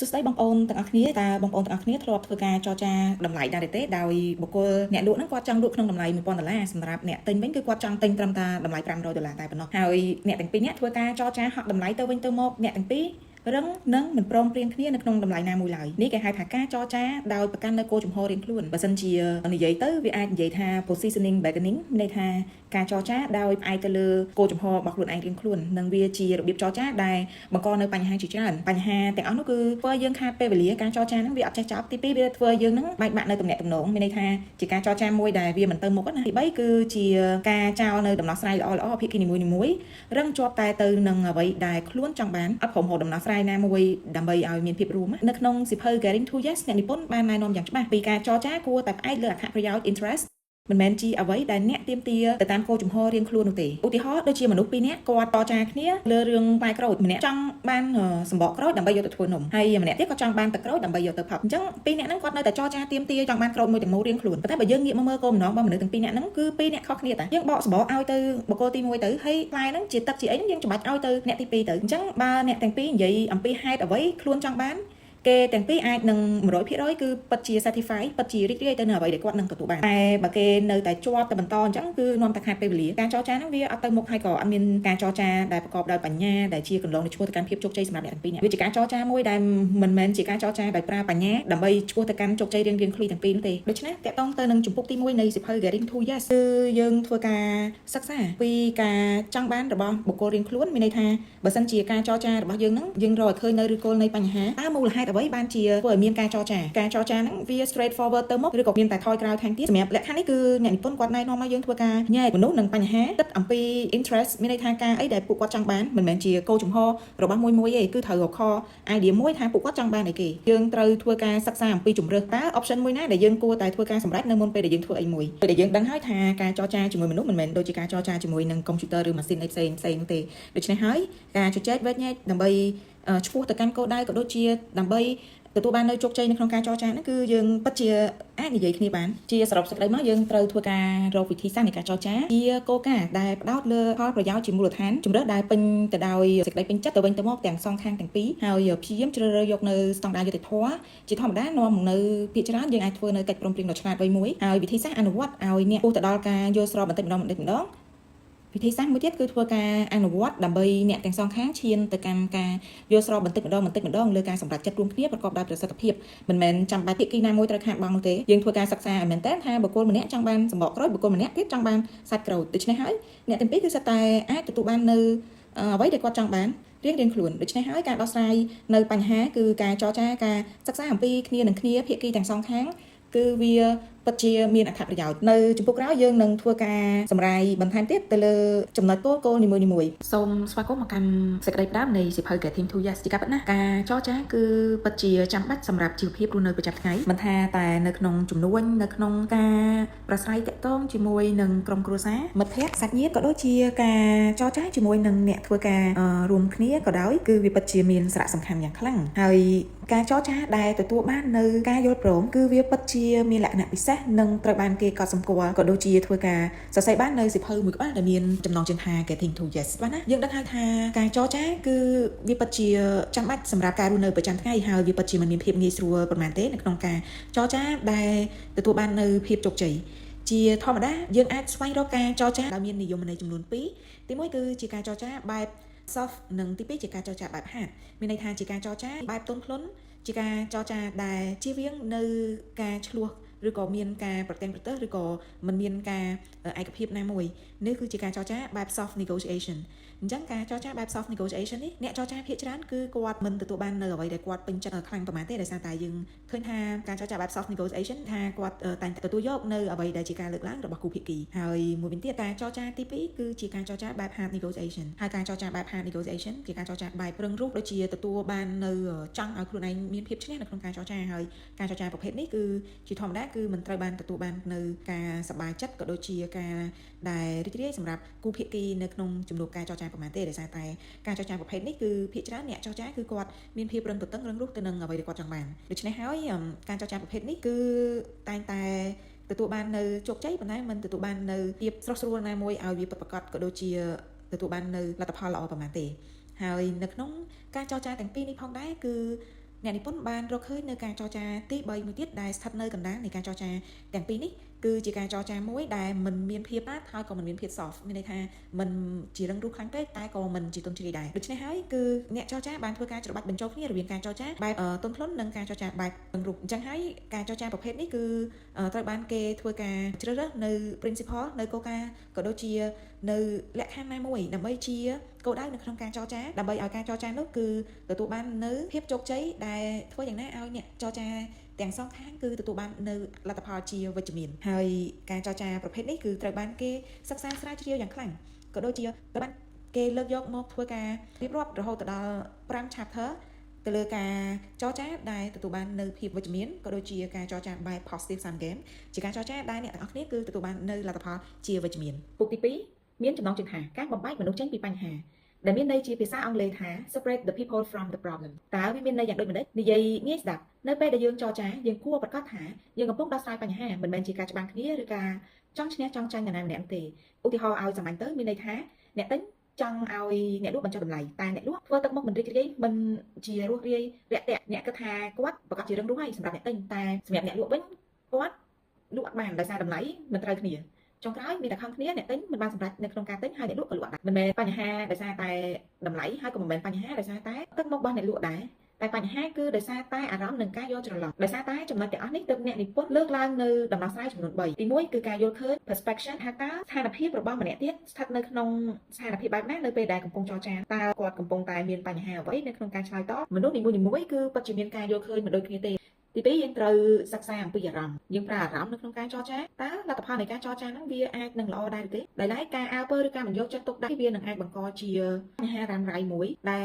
សួស្តីបងប្អូនទាំងអស់គ្នាតើបងប្អូនទាំងអស់គ្នាធ្លាប់ធ្វើការចរចាតម្លៃដែរទេដោយបុគ្គលអ្នកលក់ហ្នឹងគាត់ចង់លក់ក្នុងតម្លៃ1000ដុល្លារសម្រាប់អ្នកទិញវិញគឺគាត់ចង់ទិញត្រឹមតែតម្លៃ500ដុល្លារតែប៉ុណ្ណោះហើយអ្នកទាំងពីរនាក់ធ្វើការចរចាហក់តម្លៃទៅវិញទៅមកអ្នកទាំងពីររឹងនិងមិនព្រមព្រៀងគ្នានៅក្នុងតម្លៃណាមួយឡើយនេះគេហៅថាការចរចាដោយប្រកាន់នៅគោលជំហររៀងខ្លួនបើសិនជានិយាយទៅវាអាចនិយាយថា positioning bargaining មានន័យថាការចរចាដោយផ្អែកទៅលើគោលជំហររបស់ខ្លួនឯងរៀងខ្លួននិងវាជារបៀបចរចាដែលបង្កនៅបញ្ហាជាច្រើនបញ្ហាទាំងអស់នោះគឺធ្វើឲ្យយើងខាតពេលវេលាការចរចាហ្នឹងវាអត់ចេះចប់ទី2វាធ្វើឲ្យយើងហ្នឹងបែកបាក់នៅទំនាក់ទំនងមានន័យថាជាការចរចាមួយដែលវាមិនទៅមុខណាទី3គឺជាការចោលនៅដំណោះស្រាយល្អៗភាគីនីមួយៗរឹងជាប់តែទៅនឹងអ្វីដែលខ្លួនចង់បានអត់ព្រមរកដំណោះស្រាយណាមួយដើម្បីឲ្យមានភាពរួមនៅក្នុងសៀវភៅ Getting to Yes អ្នកនិពន្ធបានណែនាំយ៉ាងច្បាស់ពីការចរចាគួរតែផ្អែកលើអត្ថប្រយោជន៍ interest មិនមែនជាអ្វីដែលអ្នកទាមទារទៅតាមគោលជំហររៀងខ្លួននោះទេឧទាហរណ៍ដូចជាមនុស្សពីរនាក់គាត់តចាគ្នាលើរឿងផ្លែក្រូចម្នាក់ចង់បានសម្បកក្រូចដើម្បីយកទៅធ្វើនំហើយម្នាក់ទៀតក៏ចង់បានទឹកក្រូចដើម្បីយកទៅផឹកអញ្ចឹងពីរនាក់ហ្នឹងគាត់នៅតែចរចាទាមទារចង់បានក្រូចមួយទាំងមូលរៀងខ្លួនប៉ុន្តែបើយើងងាកមកមើលគោលបំណងរបស់មនុស្សទាំងពីរនាក់ហ្នឹងគឺពីរនាក់ខុសគ្នាតាយើងបកសម្បកឲ្យទៅបុគ្គលទី1ទៅហើយផ្លែហ្នឹងជាទឹកជាអីហ្នឹងយើងច្បាច់ឲ្យទៅអ្នកទី2ទៅអញ្ចឹងបើអ្នកទាំងពីរនិយាយអំពីហេតុអ្វីខ្លួនចង់បានគេទាំងពីរអាចនឹង100%គឺពិតជា satisfy ពិតជារីករាយទៅនឹងអ្វីដែលគាត់នឹងទទួលបានតែបើគេនៅតែជាប់តែបន្តអញ្ចឹងគឺនាំតែខាតពេលវេលាការចរចាហ្នឹងវាអត់ទៅមុខហើយក៏អត់មានការចរចាដែលប្រកបដោយបញ្ញាដែលជាគន្លងនៃឆ្ពោះទៅកាន់ភាពជោគជ័យសម្រាប់អ្នកទាំងពីរនាក់វាជាការចរចាមួយដែលមិនមែនជាការចរចាដោយប្រើបញ្ញាដើម្បីឆ្ពោះទៅកាន់ជោគជ័យរៀងៗខ្លួនទាំងពីរនោះទេដូច្នេះទាក់ទងទៅនឹងជំពូកទី1នៃសៀវភៅ Getting to Yes គឺយើងធ្វើការសិក្សាពីការចង់បានរបស់បុគ្គលរៀងខ្លួនមានន័យថាបើសិនជាការចរចារបស់យើងហ្នឹងយើងរកឲ្យឃើញនៅឫសគល់នៃបញ្ហាតើមូលហេតុអ្វីបានជាធ្វើឲ្យមានការចរចាការចរចាហ្នឹងវា straight forward ទៅមុខឬក៏មានតែថយក្រោយថែមទៀតសម្រាប់លក្ខខណ្ឌនេះគឺអ្នកនិពន្ធគាត់ណែនាំឲ្យយើងធ្វើការញែកមនុស្សនិងបញ្ហាគិតអំពី interest មានន័យថាការអីដែលពួកគាត់ចង់បានមិនមែនជាគោលជំហររបស់មួយមួយទេគឺត្រូវរកខ idea មួយថាពួកគាត់ចង់បានអីគេយើងត្រូវធ្វើការសិក្សាអំពីជម្រើសតើ option មួយណាដែលយើងគួរតែធ្វើការសម្រេចនៅមុនពេលដែលយើងធ្វើអីមួយពេលដែលយើងដឹងហើយថាការចរចាជាមួយមនុស្សមិនមែនដូចជាការចរចាជាមួយនឹង computer ឬម៉ាស៊ីនអីផ្សេងផ្សេងទេដូច្នេះហើយការជជែកវែកញែកដើម្បីឆ្ពោះទៅកាន់គោលដៅក៏ដូចជាដើម្បីទទួលបាននៅជោគជ័យនៅក្នុងការចរចាហ្នឹងគឺយើងពិតជាអាចនិយាយគ្នាបានជាសរុបសេចក្តីមកយើងត្រូវធ្វើការរកវិធីសាស្ត្រនៃការចរចាជាគោលការណ៍ដែលផ្ដោតលើផលប្រយោជន៍ជាមូលដ្ឋានជម្រើសដែលពេញទៅដោយសេចក្តីពេញចិត្តទៅវិញទៅមកទាំងសងខាងទាំងពីរហើយព្យាយាមជ្រើសរើសយកនៅស្តង់ដារយុត្តិធម៌ជាធម្មតានាំមកនៅភាគច្រើនយើងអាចធ្វើនៅកិច្ចព្រមព្រៀងដ៏ឆ្លាតវៃមួយហើយវិធីសាស្ត្រអនុវត្តឲ្យអ្នកពោះទៅដល់ការយល់ស្របបន្តិចម្ដងបន្តិចម្ដងវិធីសាស្ត្រមួយទៀតគឺធ្វើការអនុវត្តដើម្បីអ្នកទាំងសងខាងឈានទៅកាន់ការយល់ស្របបន្តិចម្ដងបន្តិចម្ដងលើការសម្រេចចិត្តរួមគ្នាប្រកបដោយប្រសិទ្ធភាពមិនមែនចាំបាច់ភាគីណាមួយត្រូវខាតបង់នោះទេយើងធ្វើការសិក្សាឲ្យមែនតើថាបុគ្គលម្នាក់ចង់បានសម្បកក្រូចបុគ្គលម្នាក់ទៀតចង់បានសាច់ក្រូចដូច្នេះហើយអ្នកទាំងពីរគឺសុទ្ធតែអាចទទួលបាននៅអ្វីដែលគាត់ចង់បានរៀងរៀងខ្លួនដូច្នេះហើយការដោះស្រាយនៅបញ្ហាគឺការចរចាការសិក្សាអំពីគ្នានឹងគ្នាភាគីទាំងសងខាងគឺវាពិតជាមានអត្ថប្រយោជន៍នៅចំពោះក្រោយយើងនឹងធ្វើការសម្រាយបន្ថែមទៀតទៅលើចំណុចគោលគោលនីមួយៗ សូមស្វាគមន៍មកកាន់សេចក្តីផ្ដើមនៃសៀវភៅ Getting to Yes ជាការពិតណាស់ការចរចាគឺពិតជាចាំបាច់សម្រាប់ជីវភាពរស់នៅប្រចាំថ្ងៃ មិនថាតែនៅក្នុងជំនួញនៅក្នុងការប្រស្រ័យទាក់ទងជាមួយនឹងក្រុមគ្រួសារមិត្តភ័ក្តិសាច់ញាតិក៏ដូចជាការចរចាជាមួយនឹងអ្នកធ្វើការរួមគ្នាក៏ដោយគឺវាពិតជាមានសារៈសំខាន់យ៉ាងខ្លាំងហើយការចរចាដែលទទួលបាននៅការយល់ព្រមគឺវាពិតជាមានលក្ខណៈពិសេសនិងត្រូវបានគេកត់សម្គាល់ក៏ដូចជាធ្វើការសរសេរបាននៅសៀវភៅមួយក្បាលដែលមានចំណងជើងថា Getting to Yes បាទណាយើងដឹងហើយថាការចរចាគឺវាពិតជាចាំបាច់សម្រាប់ការរស់នៅប្រចាំថ្ងៃហើយវាពិតជាមិនមានភាពងាយស្រួលប៉ុន្មានទេនៅក្នុងការចរចាដែលទទួលបាននៅភាពជោគជ័យជាធម្មតាយើងអាចស្វែងរកការចរចាដោយមាននិយមន័យចំនួន2ទី1គឺជាការចរចាបែប soft និងទី2ជាការចរចាបែប hard មានន័យថាជាការចរចាបែបទន់ភ្លន់ជាការចរចាដែលជៀសវាងនៅការឈ្លោះឬក៏មានការប្រទាំងប្រទើសឬក៏មិនមានការឯកភាពណាមួយនេះគឺជាការចរចាបែប soft negotiation អញ្ចឹងការចរចាបែប soft negotiation នេះអ្នកចរចាភាគច្រើនគឺគាត់មិនទទួលបាននៅអ្វីដែលគាត់ពេញចិត្តខ្លាំងប្រហែលទេដោយសារតែយើងឃើញថាការចរចាបែប soft negotiation ថាគាត់តែងទទួលយកនៅអ្វីដែលជាការលើកឡើងរបស់គូភាគីហើយមួយវិញទៀតការចរចាទី2គឺជាការចរចាបែប hard negotiation ហើយការចរចាបែប hard negotiation ជាការចរចាបែបរឹងរូសដូចជាទទួលបាននៅចង់ឲ្យខ្លួនឯងមានភាពឈ្នះនៅក្នុងការចរចាហើយការចរចាប្រភេទនេះគឺជាធម្មតាគឺមិនត្រូវបានទទួលបាននៅការសប្បាយចិត្តក៏ដូចជាការដែលរីករាយសម្រាប់គូភាគីនៅក្នុងជំនួបការចរចាប្រហែលទេដោយសារតែការចរចាប្រភេទនេះគឺភាគច្រើនអ្នកចរចាគឺគាត់មានភាពរឹងទទឹងរឹងរូសទៅនឹងអ្វីដែលគាត់ចង់បានដូច្នេះហើយការចរចាប្រភេទនេះគឺតែងតែទទួលបាននៅជោគជ័យប៉ុន្តែមិនទទួលបាននៅភាពស្រស់ស្រួលណាមួយឲ្យវាពិតប្រាកដក៏ដូចជាទទួលបាននៅលទ្ធផលល្អប្រហែលទេហើយនៅក្នុងការចរចាទាំងពីរនេះផងដែរគឺ អ្នកនិពន្ធបានរកឃើញនៅការចរចាទី3មួយទៀតដែលស្ថិតនៅកណ្ដាលនៃការចរចាទាំងពីរនេះគឺជាការចរចាមួយដែលមិនមានភាព hard ហើយក៏មិនមានភាព soft មានន័យថាមិនជារឹងរូសខ្លាំងពេកតែក៏មិនជាទន់ជ្រាយដែរដូច្នេះហើយគឺអ្នកចរចាបានធ្វើការច្របាច់បញ្ចូលគ្នារវាងការចរចាបែបទន់ភ្លន់និងការចរចាបែបរឹងរូសអញ្ចឹងហើយការចរចាប្រភេទនេះគឺត្រូវបានគេធ្វើការជ្រើសរើសនៅ principle នៅគោលការណ៍ក៏ដូចជានៅលក្ខខណ្ឌណាមួយដើម្បីជាគោលដៅនៅក្នុងការចរចាដើម្បីឲ្យការចរចានោះគឺទទួលបាននៅភាពជោគជ័យដែលធ្វើយ៉ាងណាឲ្យអ្នកចរចាទាំងសងខាងគឺទទួលបាននៅលទ្ធផលជាវិជ្ជមានហើយការចរចាប្រភេទនេះគឺត្រូវបានគេសិក្សាស្រាវជ្រាវយ៉ាងខ្លាំងក៏ដូចជាត្រូវបានគេលើកយកមកធ្វើការរៀបរាប់រហូតដល់5 chapter ទៅលើការចរចាដែលទទួលបាននៅភាពវិជ្ជមានក៏ដូចជាការចរចាបែប positive sum game ជាការចរចាដែលអ្នកទាំងអស់គ្នាគឺទទួលបាននៅលទ្ធផលជាវិជ្ជមានពុកទី2មានចំណងជើងថាការបំបែកមនុស្សចេញពីបញ្ហាដែលមានន័យជាភាសាអង់គ្លេសថា separate the people from the problem តើវាមានន័យយ៉ាងដូចម្តេចនិយាយងាយស្ដាប់នៅពេលដែលយើងចរចាយើងគួរប្រកាសថាយើងកំពុងដោះស្រាយបញ្ហាមិនមែនជាការច្បាំងគ្នាឬការចង់ឈ្នះចង់ចាញ់នរណាម្នាក់ទេឧទាហរណ៍ឲ្យសាមញ្ញទៅមានន័យថាអ្នកទិញចង់ឲ្យអ្នកលក់បញ្ចុះតម្លៃតែអ្នកលក់ធ្វើទឹកមុខមិនរីករាយមិនជារស់រាយរាក់ទាក់អ្នកគិតថាគាត់ប្រកាសជារឹងរូសហើយសម្រាប់អ្នកទិញតែសម្រាប់អ្នកលក់វិញគាត់លក់អត់បានដោយសារតម្លៃមិនត្រូវគ្នាចុងក្រោយមានតែខំគ្នាអ្នកទិញមិនបានសម្រេចនៅក្នុងការទិញហើយអ្នកលក់ក៏លក់អត់ដែរមិនមែនបញ្ហាដោយសារតែតម្លៃហើយក៏មិនមែនបញ្ហាដោយសារតែទឹកមុខរបស់អ្នកលក់ដែរតែបញ្ហាគឺដោយសារតែអារម្មណ៍និងការយល់ច្រឡំដោយសារតែចំណុចទាំងអស់នេះទើបអ្នកនិពន្ធលើកឡើងនៅដំណោះស្រាយចំនួន3ទី1គឺការយល់ឃើញ perception ថាតើស្ថានភាពរបស់ម្នាក់ទៀតស្ថិតនៅក្នុងស្ថានភាពបែបណានៅពេលដែលកំពុងចរចាតើគាត់កំពុងតែមានបញ្ហាអ្វីនៅក្នុងការឆ្លើយតបមនុស្សនីមួយៗគឺពិតជាមានការយល់ឃើញមិនដូចគ្នាទេទី2យើងត្រូវសិក្សាអំពីអារម្មណ៍យើងប្រើអារម្មណ៍នៅក្នុងការចរចាតើលទ្ធផលនៃការចរចាហ្នឹងវាអាចនឹងល្អដែរឬទេដោយឡែកការអើពើឬការមិនយកចិត្តទុកដាក់វានឹងអាចបង្កជាបញ្ហារ៉ាំរ៉ៃមួយដែល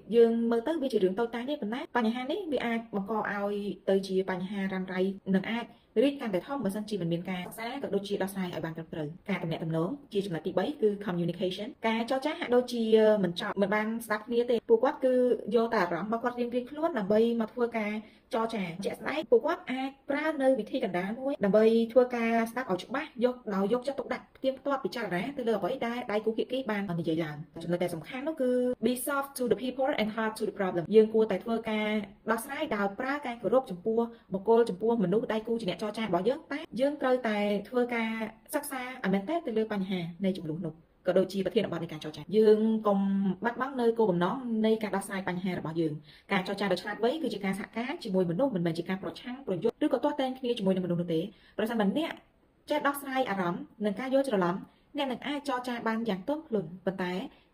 យើងមើលទៅវាជារឿងតូចតាចទេប៉ុន្តែបញ្ហានេះវាអាចបង្កឲ្យទៅជាបញ្ហារ៉ាំរ៉ៃនិងអាចរីកកាន់តែធំបើសិនជាមិនមានការសិក្សាក៏ដូចជាដោះស្រាយឲ្យបានត្រឹមត្រូវការទំនាក់ទំនងជាចំណុចទី3គឺ communication ការចរចាហាក់ដូចជាមិនចប់មិនបានស្ដាប់គ្នាទេពួកគាត់គឺយកតែអារម្មណ៍របស់គាត់រៀងៗខ្លួនដើម្បីមកធ្វើការចរចាជាក់ស្ដែងពួកគាត់អាចប្រើនៅវិធីកណ្ដាលមួយដើម្បីធ្វើការស្ដាប់ឲ្យច្បាស់យកដោយយកចិត្តទុកដាក់ផ្ទៀងផ្ទាត់ពិចារណាទៅលើអ្វីដែលដៃគូភាគីបាននិយាយឡើងចំណុចដែលសំខាន់នោះគឺ be soft to the people and hard to the problem យើងគួរតែធ្វើការដោះស្រាយដោយប្រើការគោរពចំពោះបុគ្គលចំពោះមនុស្សដៃគូជាអ្នកចរចារបស់យើងតែយើងត្រូវតែធ្វើការសិក្សាឲ្យមែនទែនទៅលើបញ្ហានៃជម្លោះនោះក៏ដូចជាប្រធានបទនៃការចរចាយើងកុំបាត់បង់នៅគោលបំណងនៃការដោះស្រាយបញ្ហារបស់យើងការចរចាដ៏ឆ្លាតវៃគឺជាការសហការជាមួយមនុស្សមិនមែនជាការប្រឆាំងប្រយុទ្ធឬក៏ទាស់ទែងគ្នាជាមួយនឹងមនុស្សនោះទេប្រសិនបើអ្នកចេះដោះស្រាយអារម្មណ៍និងការយល់ច្រឡំអ្នកនឹងអាចចរចាបានយ៉ាងទន់ភ្លន់ប៉ុន្តែ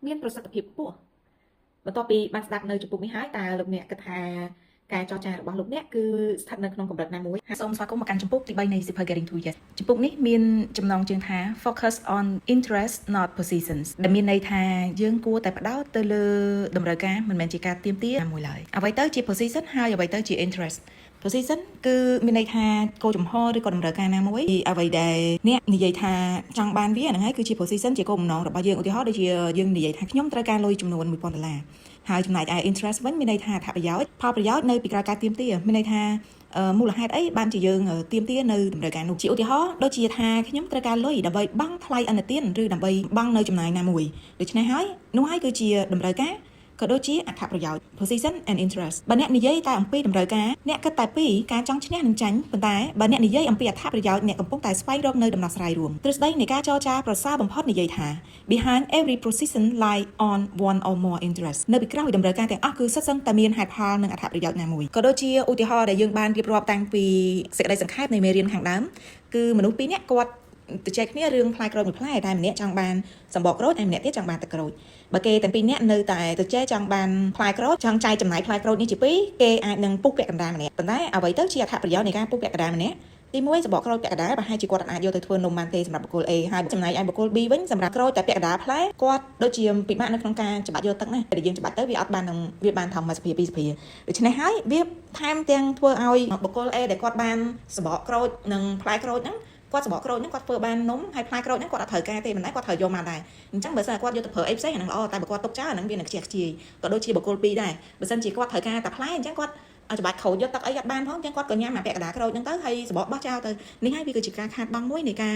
មានប្រសិទ្ធភាពខ្ពស់បន្ទាប់ពីបានស្ដាប់នៅចំពោះនេះហើយតើលោកអ្នកគិតថាការចរចារបស់លោកអ្នកគឺស្ថិតនៅក្នុងកម្រិតណាមួយ សូមស្វាគមន៍មកកាន់ជំពូកទី3នៃសៀវភៅ Getting to Yes ជំពូកនេះមានចំណងជើងថា focus on interest, not positions ដែលមានន័យថាយើងគួរតែផ្ដោតទៅលើតម្រូវការមិនមែនជាការទាមទារណាមួយឡើយអ្វីទៅជា position ហើយអ្វីទៅជា interest position គឺមានន័យថាគោលជំហរឬក៏តម្រូវការណាមួយអ្វីដែលអ្នកនិយាយថាចង់បានវាហ្នឹងហើយគឺជា position ជាគោលបំណងរបស់យើងឧទាហរណ៍ដូចជាយើងនិយាយថាខ្ញុំត្រូវការលុយចំនួន1000ដុល្លារហើយចំណែកឯ interest វិញមានន័យថាអត្ថប្រយោជន៍ផលប្រយោជន៍នៅពីក្រោយការទាមទារមានន័យថាមូលហេតុអីបានជាយើងទាមទារនៅតម្រូវការនោះជាឧទាហរណ៍ដូចជាថាខ្ញុំត្រូវការលុយដើម្បីបង់ថ្លៃឥណទានឬដើម្បីបង់នៅចំណាយណាមួយដូច្នេះហើយនោះហើយគឺជាតម្រូវការក៏ដូចជាអត្ថប្រយោជន៍ position and interest បើអ្នកនិយាយតែអំពីតម្រូវការអ្នកគិតតែពីការចង់ឈ្នះនិងចាញ់ប៉ុន្តែបើអ្នកនិយាយអំពីអត្ថប្រយោជន៍អ្នកកំពុងតែស្វែងរកនៅដំណោះស្រាយរួមទ្រឹស្ដីនៃការចរចាប្រសើរបំផុតនិយាយថា behind every position lie on one or more interest នៅពីក្រោយតម្រូវការទាំងអស់គឺសុទ្ធសឹងតែមានហេតុផលនិងអត្ថប្រយោជន៍ណាមួយក៏ដូចជាឧទាហរណ៍ដែលយើងបានរៀបរាប់តាំងពីសេចក្តីសង្ខេបនៃមេរៀនខាងដើមគឺមនុស្សពីរនាក់គាត់ទៅចែកគ្នារឿងផ្លែក្រូចមួយផ្លែតែម្នាក់ចង់បានសម្បកក្រូចតែម្នាក់ទៀតចង់បានទឹកក្រូចបើគេទាំងពីរនាក់នៅតែទៅចែកចង់បានផ្លែក្រូចចង់ចែកចំណាយផ្លែក្រូចនេះជាពីរគេអាចនឹងពុះពាក់កណ្ដាលម្នាក់ប៉ុន្តែអ្វីទៅជាអត្ថប្រយោជន៍នៃការពុះពាក់កណ្ដាលម្នាក់ទី1សម្បកក្រូចពាក់កណ្ដាលប្រហែលជាគាត់អាចយកទៅធ្វើនំបានទេសម្រាប់បុគ្គល A ហើយចំណែកឯបុគ្គល B វិញសម្រាប់ក្រូចតែពាក់កណ្ដាលផ្លែគាត់ដូចជាពិបាកនៅក្នុងការច្បាច់យកទឹកណាពេលដែលយើងច្បាច់ទៅវាអត់បាននឹងវាបានធម្មសភាពីរសភាដូច្នេះហើយវាថែមទាំងធ្វើឲ្យបុគ្គល A ដែលគាត់បានសម្បកក្រូចនិងផ្លែក្រូចហ្នឹងគាត់សម្បកក្រូចហ្នឹងគាត់ធ្វើបាននំហើយផ្លែក្រូចហ្នឹងគាត់អត់ត្រូវការទេមិនដែរគាត់ត្រូវយកមកដែរអញ្ចឹងបើសិនគាត់យកទៅប្រើអីផ្សេងអាហ្នឹងល្អតែបើគាត់ទុកចោលអាហ្នឹងវានឹងខ្ជះខ្ជាយក៏ដូចជាបុគ្គល2ដែរបើសិនជាគាត់ត្រូវការតែផ្លែអញ្ចឹងគាត់ច្បាច់ក្រូចយកទឹកអីអត់បានផងអញ្ចឹងគាត់ក៏ញ៉ាំអាពាក់កណ្ដាលក្រូចហ្នឹងទៅហើយសបកបោះចោលទៅនេះហើយវាគឺជាការខាតបង់មួយនៃកា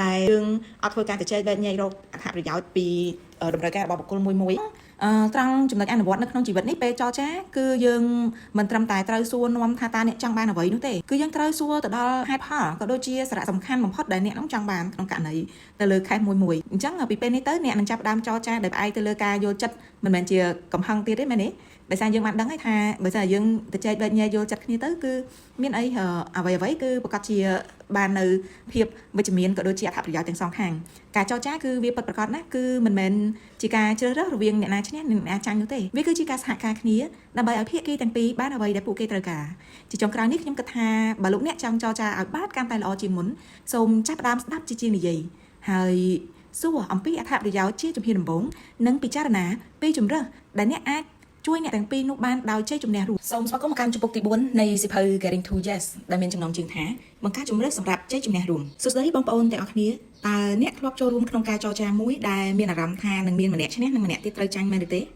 រដែលយើងអត់ធ្វើការទៅចែកវែកញែករកអត្ថប្រយោជន៍ពីតម្រូវការរបស់បុគ្គលមួយមួយ ត្រង់ចំណុចអនុវត្តនៅក្នុងជីវិតនេះពេលចរចាគឺយើងមិនត្រឹមតែត្រូវសួរនាំថាតើអ្នកចង់បានអ្វីនោះទេគឺយើងត្រូវសួរទៅដល់ហេតុផលក៏ដូចជាសារៈសំខាន់បំផុតដែលអ្នកនឹងចង់បានក្នុងករណីទៅលើ case មួយមួយអញ្ចឹងពីពេលនេះទៅអ្នកនឹងចាប់ផ្ដើមចរចាដោយផ្អែកទៅលើការយល់ចិត្តមិនមែនជាកំហឹងទៀតទេមែនទេដោយសារយើងបានដឹងហើយថាបើសិនជាយើងទៅចែកបែកញែកយល់ចិត្តគ្នាទៅគឺមានអីអ្វីអ្វីគឺប្រកាសជាបាននៅភាពវិជ្ជមានក៏ដូចជាអត្ថប្រយោជន៍ទាំងសងខាងការចរចាគឺវាពិតប្រាកដណាស់គឺមិនមែនជាការជ្រើសរើសរវាងអ្នកណាឈ្នះនិងអ្នកណាចាញ់នោះទេវាគឺជាការសហការគ្នាដើម្បីឲ្យភាគីទាំងពីរបានអ្វីដែលពួកគេត្រូវការជាចុងក្រោយនេះខ្ញុំគិតថាបើលោកអ្នកចង់ចរចាឲ្យបានកាន់តែល្អជាងមុនសូមចាប់ផ្ដើមស្ដាប់ជាជាងនិយាយហើយសួរអំពីអត្ថប្រយោជន៍ជាជំហានដំបូងនិងពិចារណាពីជំរើសដែលអ្នកអាចជួយអ្នកទាំងពីរនោះបានដោយជ័យជំនះរួមសូមស្វាគមន៍មកកាន់ជំពូកទី4នៃសៀវភៅ Getting to Yes ដែលមានចំណងជើងថាបង្កើតជំរើសសម្រាប់ជ័យជំនះរួមសួស្តីបងប្អូនទាំងអស់គ្នាតើអ្នកធ្លាប់ចូលរួមក្នុងការចរចាមួយដែលមានអារម្មណ៍ថានឹងមានម្នាក់ឈ្នះនិងម្នាក់ទៀតត្រូវចាញ់មែនឬទ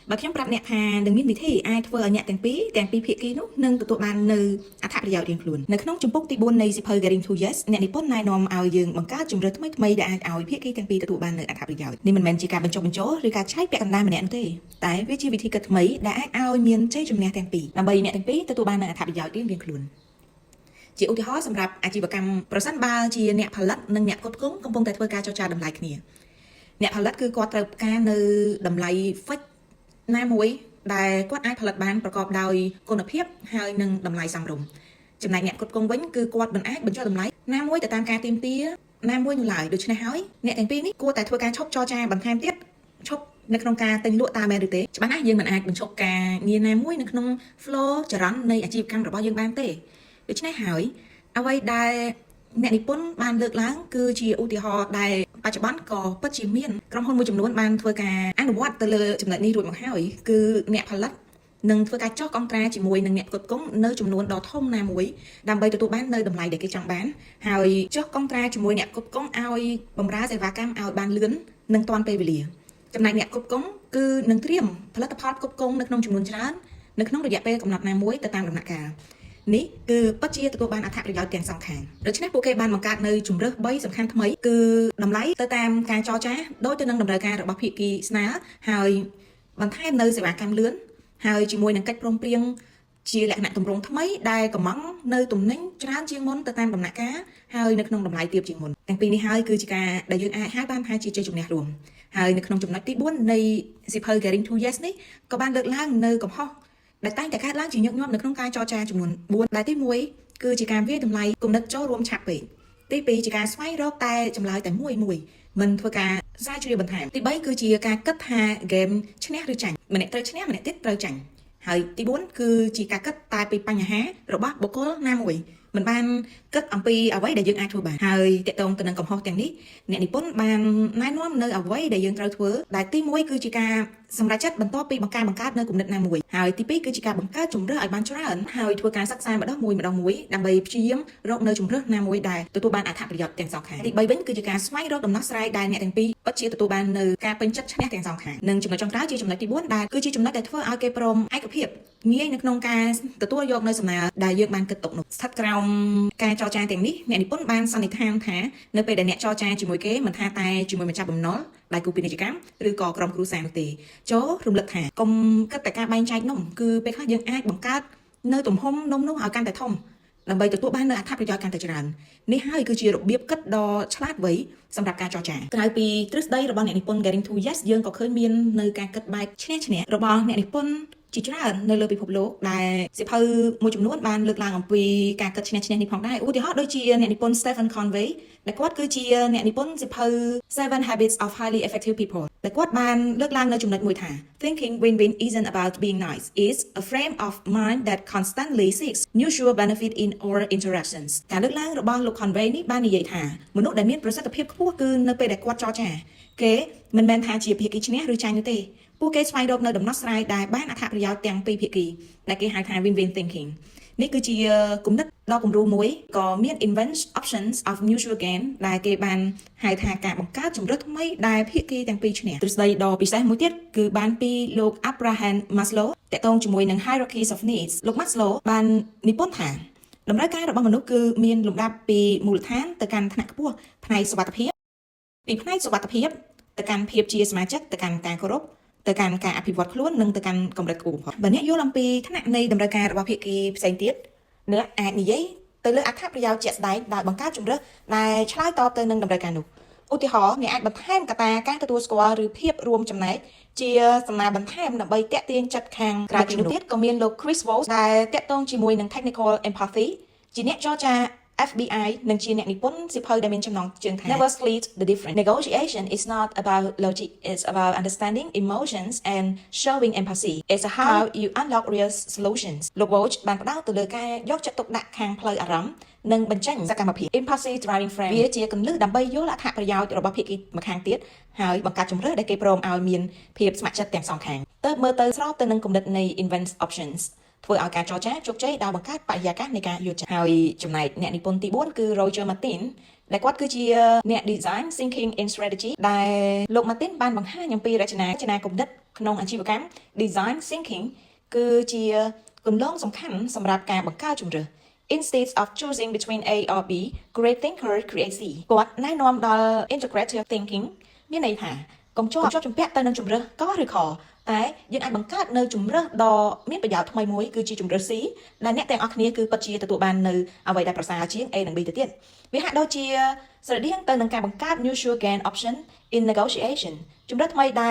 េបើខ្ញុំប្រាប់អ្នកថានឹងមានវិធីអាចធ្វើឲ្យអ្នកទាំងពីរទាំងពីរភាគីនោះនឹងទទួលបាននៅអត្ថប្រយោជន៍រៀងខ្លួននៅក្នុងជំពូកទី4នៃសៀវភៅ Getting to Yes អ្នកនិពន្ធណែនាំឲ្យយើងបង្កើតជំរើសថ្មីៗដែលអាចឲ្យភាគីទាំងពីរទទួលបាននៅអត្ថប្រយោជន៍នេះមិនមែនជាការបញ្ចុះបញ្ចូលឬការឆែកពាក់កណ្ដាលម្នាក់នោះទេតែវាជាវិធីគិតថ្មីដែលអាចឲ្យមានជ័យជំនះទាំងពីរដើម្បីអ្នកទាំងពីរទទួលបាននូវអត្ថប្រយោជន៍រៀងៗខ្លួនជាឧទាហរណ៍សម្រាប់អាជីវកម្មប្រសិនបើជាអ្នកផលិតនិងអ្នកផ្គត់ផ្គង់កំពុងតែធ្វើការចរចាតម្លៃគ្នាអ្នកផលិតគឺគាត់ត្រូវការនៅតម្លៃ fix ណាមួយដែលគាត់អាចផលិតបានប្រកបដោយគុណភាពហើយនិងតម្លៃសមរម្យចំណែកអ្នកផ្គត់ផ្គង់វិញគឺគាត់មិនអាចបញ្ចុះតម្លៃណាមួយទៅតាមការទាមទារណាមួយនោះឡើយដូច្នេះហើយអ្នកទាំងពីរនេះគួរតែធ្វើការឈប់ចរចាបន្ថែមទៀតឈប់នៅក្នុងការទិញលក់តាមមែនឬទេច្បាស់ណាស់យើងមិនអាចបញ្ឈប់ការងារណាមួយនៅក្នុង flow ចរន្តនៃអាជីវកម្មរបស់យើងបានទេដូច្នេះហើយអ្វីដែលអ្នកនិពន្ធបានលើកឡើងគឺជាឧទាហរណ៍ដែលបច្ចុប្បន្នក៏ពិតជាមានក្រុមហ៊ុនមួយចំនួនបានធ្វើការអនុវត្តទៅលើចំណុចនេះរួចមកហើយគឺអ្នកផលិតនឹងធ្វើការចុះកុងត្រាជាមួយនឹងអ្នកផ្គត់ផ្គង់នៅចំនួនដ៏ធំណាមួយដើម្បីទទួលបាននៅតម្លៃដែលគេចង់បានហើយចុះកុងត្រាជាមួយអ្នកផ្គត់ផ្គង់ឲ្យបម្រើសេវាកម្មឲ្យបានលឿននិងទាន់ពេលវេលាចំណែកអ្នកផ្គត់ផ្គង់គឺនឹងត្រៀមផលិតផលផ្គត់ផ្គង់នៅក្នុងចំនួនច្រើននៅក្នុងរយៈពេលកំណត់ណាមួយទៅតាមដំណាក់កាលនេះគឺពិតជាទទួលបានអត្ថប្រយោជន៍ទាំងសងខាងដូច្នេះពួកគេបានបង្កើតនៅជំរើស3សំខាន់ថ្មីគឺតម្លៃទៅតាមការចរចាដូចទៅនឹងតម្រូវការរបស់ភាគីស្នើហើយបន្ថែមនៅសេវាកម្មលឿនហើយជាមួយនឹងកិច្ចព្រមព្រៀងជាលក្ខណៈទម្រង់ថ្មីដែលកំងនៅទំនិញច្រើនជាងមុនទៅតាមដំណាក់កាលហើយនៅក្នុងតម្លៃទាបជាងមុនទាំងពីរនេះហើយគឺជាការដែលយើងអាចហៅបានថាជាជ័យជំនះរួមហើយនៅក្នុងចំណុចទី4នៃសៀវភៅ Getting to Yes នេះក៏បានលើកឡើងនៅកំហុសដែលតែងតែកើតឡើងជាញឹកញាប់នៅក្នុងការចរចាចំនួន4ដែលទី1គឺជាការវាយតម្លៃគំនិតចូលរួមឆាប់ពេកទី2ជាការស្វែងរកតែចម្លើយតែមួយមួយមិនធ្វើការស្រាវជ្រាវបន្ថែមទី3គឺជាការគិតថាហ្គេមឈ្នះឬចាញ់ម្នាក់ត្រូវឈ្នះម្នាក់ទៀតត្រូវចាញ់ហើយទី4គឺជាការគិតតែពីបញ្ហារបស់បុគ្គលណាមួយមិនបានគិតអំពីអ្វីដែលយើងអាចធ្វើបានហើយទាក់ទងទៅនឹងកំហុសទាំងនេះអ្នកនិពន្ធបានណែនាំនៅអ្វីដែលយើងត្រូវធ្វើដែលទី1គឺជាការសម្រេចចិត្តបន្ទាប់ពីបង្ការបង្កើតនៅគំនិតណាមួយហើយទី2គឺជាការបង្កើតជំរើសឲ្យបានច្រើនហើយធ្វើការសិក្សម្ដងមួយម្ដងមួយដើម្បីព្យាយាមរកនៅជំរើសណាមួយដែលទទួលបានអត្ថប្រយោជន៍ទាំងសងខាងទី3វិញគឺជាការស្វែងរកដំណោះស្រាយដែលអ្នកទាំងពីរពិតជាទទួលបាននៅការពេញចិត្តឈ្នះទាំងសងខាងនិងចំណុចចុងក្រោយជាចំណុចទី4ដែលគឺជាចំណុចដែលធ្វើឲ្យគេព្រមឯកភាពងាយនៅក្នុងការទទួលយកនៅសំណើដែលយើងបានគិតទុកនោះស្ថិតក្រោមការចរចាទាំងនេះអ្នកនិពន្ធបានសន្និដ្ឋានថានៅពេលដែលអ្នកចរចាជាមួយគេមិនថាតែជាមួយម្ចាស់បំណុលដៃគូពាណិជ្ជកម្មឬក៏ក្រុមគ្រួសារនោះទេចូលរំលឹកថាកុំគិតតែការបែងចែកនំគឺពេលខ្លះយើងអាចបង្កើតនៅទំហំនំនោះឲ្យកាន់តែធំដើម្បីទទួលបាននូវអត្ថប្រយោជន៍កាន់តែច្រើននេះហើយគឺជារបៀបគិតដ៏ឆ្លាតវៃសម្រាប់ការចរចាក្រៅពីទ្រឹស្ដីរបស់អ្នកនិពន្ធ Getting to Yes យើងក៏ឃើញមាននៅការគិតបែបឈ្នះឈ្នះរបស់អ្នកនិពន្ធជាច្រើននៅលើពិភពលោកដែលសៀវភៅមួយចំនួនបានលើកឡើងអំពីការគិតឈ្នះឈ្នះនេះផងដែរឧទាហរណ៍ដូចជាអ្នកនិពន្ធ Stephen Covey ដែលគាត់គឺជាអ្នកនិពន្ធសៀវភៅ Seven Habits of Highly Effective People ដែលគាត់បានលើកឡើងនៅចំណុចមួយថា Thinking win-win isn't about being nice. It's a frame of mind that constantly seeks mutual benefit in all interactions. ការលើកឡើងរបស់លោក Covey នេះបាននិយាយថាមនុស្សដែលមានប្រសិទ្ធភាពខ្ពស់គឺនៅពេលដែលគាត់ចរចាគេមិនមែនថាជាភាគីឈ្នះឬចាញ់នោះទេពួកគេស្វែងរកនៅដំណោះស្រាយដែលបានអត្ថប្រយោជន៍ទាំងពីរភាគីដែលគេហៅថា win-win thinking នេះគឺជាគំនិតដ៏គំរូមួយក៏មាន invent options of mutual gain ដែលគេបានហៅថាការបង្កើតជំរើសថ្មីដែលភាគីទាំងពីរឈ្នះទ្រឹស្ដីដ៏ពិសេសមួយទៀតគឺបានពីលោក Abraham Maslow ទាក់ទងជាមួយនឹង hierarchies of needs លោក Maslow បាននិពន្ធថាតម្រូវការរបស់មនុស្សគឺមានលំដាប់ពីមូលដ្ឋានទៅកាន់ថ្នាក់ខ្ពស់ផ្នែកសុវត្ថិភាពពីផ្នែកសុវត្ថិភាពទៅកាន់ភាពជាសមាជិកទៅកាន់ការគោរព ទៅកាន់ការអភិវឌ្ឍខ្លួននិងទៅកាន់កម្រិតខ្ពស់បំផុតបើអ្នកយល់អំពីថ្នាក់នៃតម្រូវការរបស់ភាគីផ្សេងទៀតអ្នកអាចនិយាយទៅលើអត្ថប្រយោជន៍ជាក់ស្ដែងដោយបង្កើតជម្រើសដែលឆ្លើយតបទៅនឹងតម្រូវការនោះឧទាហរណ៍អ្នកអាចបន្ថែមកត្តាការទទួលស្គាល់ឬភាពរួមចំណែកជាសំណើបន្ថែមដើម្បីទាក់ទាញចិត្តខាងក្រៅពីនោះទៀតក៏មានលោក Chris Voss ដែលទាក់ទងជាមួយនឹង Technical Empathy ជាអ្នកចរចា FBI និងជាអ្នកនិពន្ធសៀវភៅដែលមានចំណងជើងថា Never Split the Difference. Negotiation is not about logic, it's about understanding emotions and showing empathy. It's how you unlock real solutions. លោក Voss បានផ្ដោតទៅលើការយកចិត្តទុកដាក់ខាងផ្លូវអារម្មណ៍និងបញ្ចេញសកម្មភាព Empathy Driving Frame វាជាគន្លឹះដើម្បីយល់អត្ថប្រយោជន៍របស់ភាគីម្ខាងទៀតហើយបង្កើតជម្រើសដែលគេព្រមឲ្យមានភាពស្ម័គ្រចិត្តទាំងសងខាងទើបមើលទៅស្របទៅនឹងគំនិតនៃ invent options ធ្វើឲ្យការចរចាជោគជ័យដោយបង្កើតបរិយាកាសនៃការយល់ចិត្តហើយចំណែកអ្នកនិពន្ធទី4គឺ Roger Martin ដែលគាត់គឺជាអ្នក design thinking in strategy ដែលលោក Martin បានបង្ហាញអំពីរចនារចនាគំនិតក្នុងអាជីវកម្ម design thinking គឺជាគន្លងសំខាន់សម្រាប់ការបង្កើតជម្រើស Instead of choosing between A or B, great thinker create C. គាត់ណែនាំដល់ integrative thinking មានន័យថាកុំជាប់ជាប់ជំពាក់ទៅនឹងជម្រើសកឬខតែយើងអាចបង្កើតនៅជម្រើសដ៏មានប្រយោជន៍ថ្មីមួយគឺជាជម្រើស C ដែលអ្នកទាំងអស់គ្នាគឺពិតជាទទួលបាននៅអ្វីដែលប្រសើរជាង A និង B ទៅទៀតវាហាក់ដូចជាស្រដៀងទៅនឹងការបង្កើត mutual gain option in negotiation ជម្រើសថ្មីដែ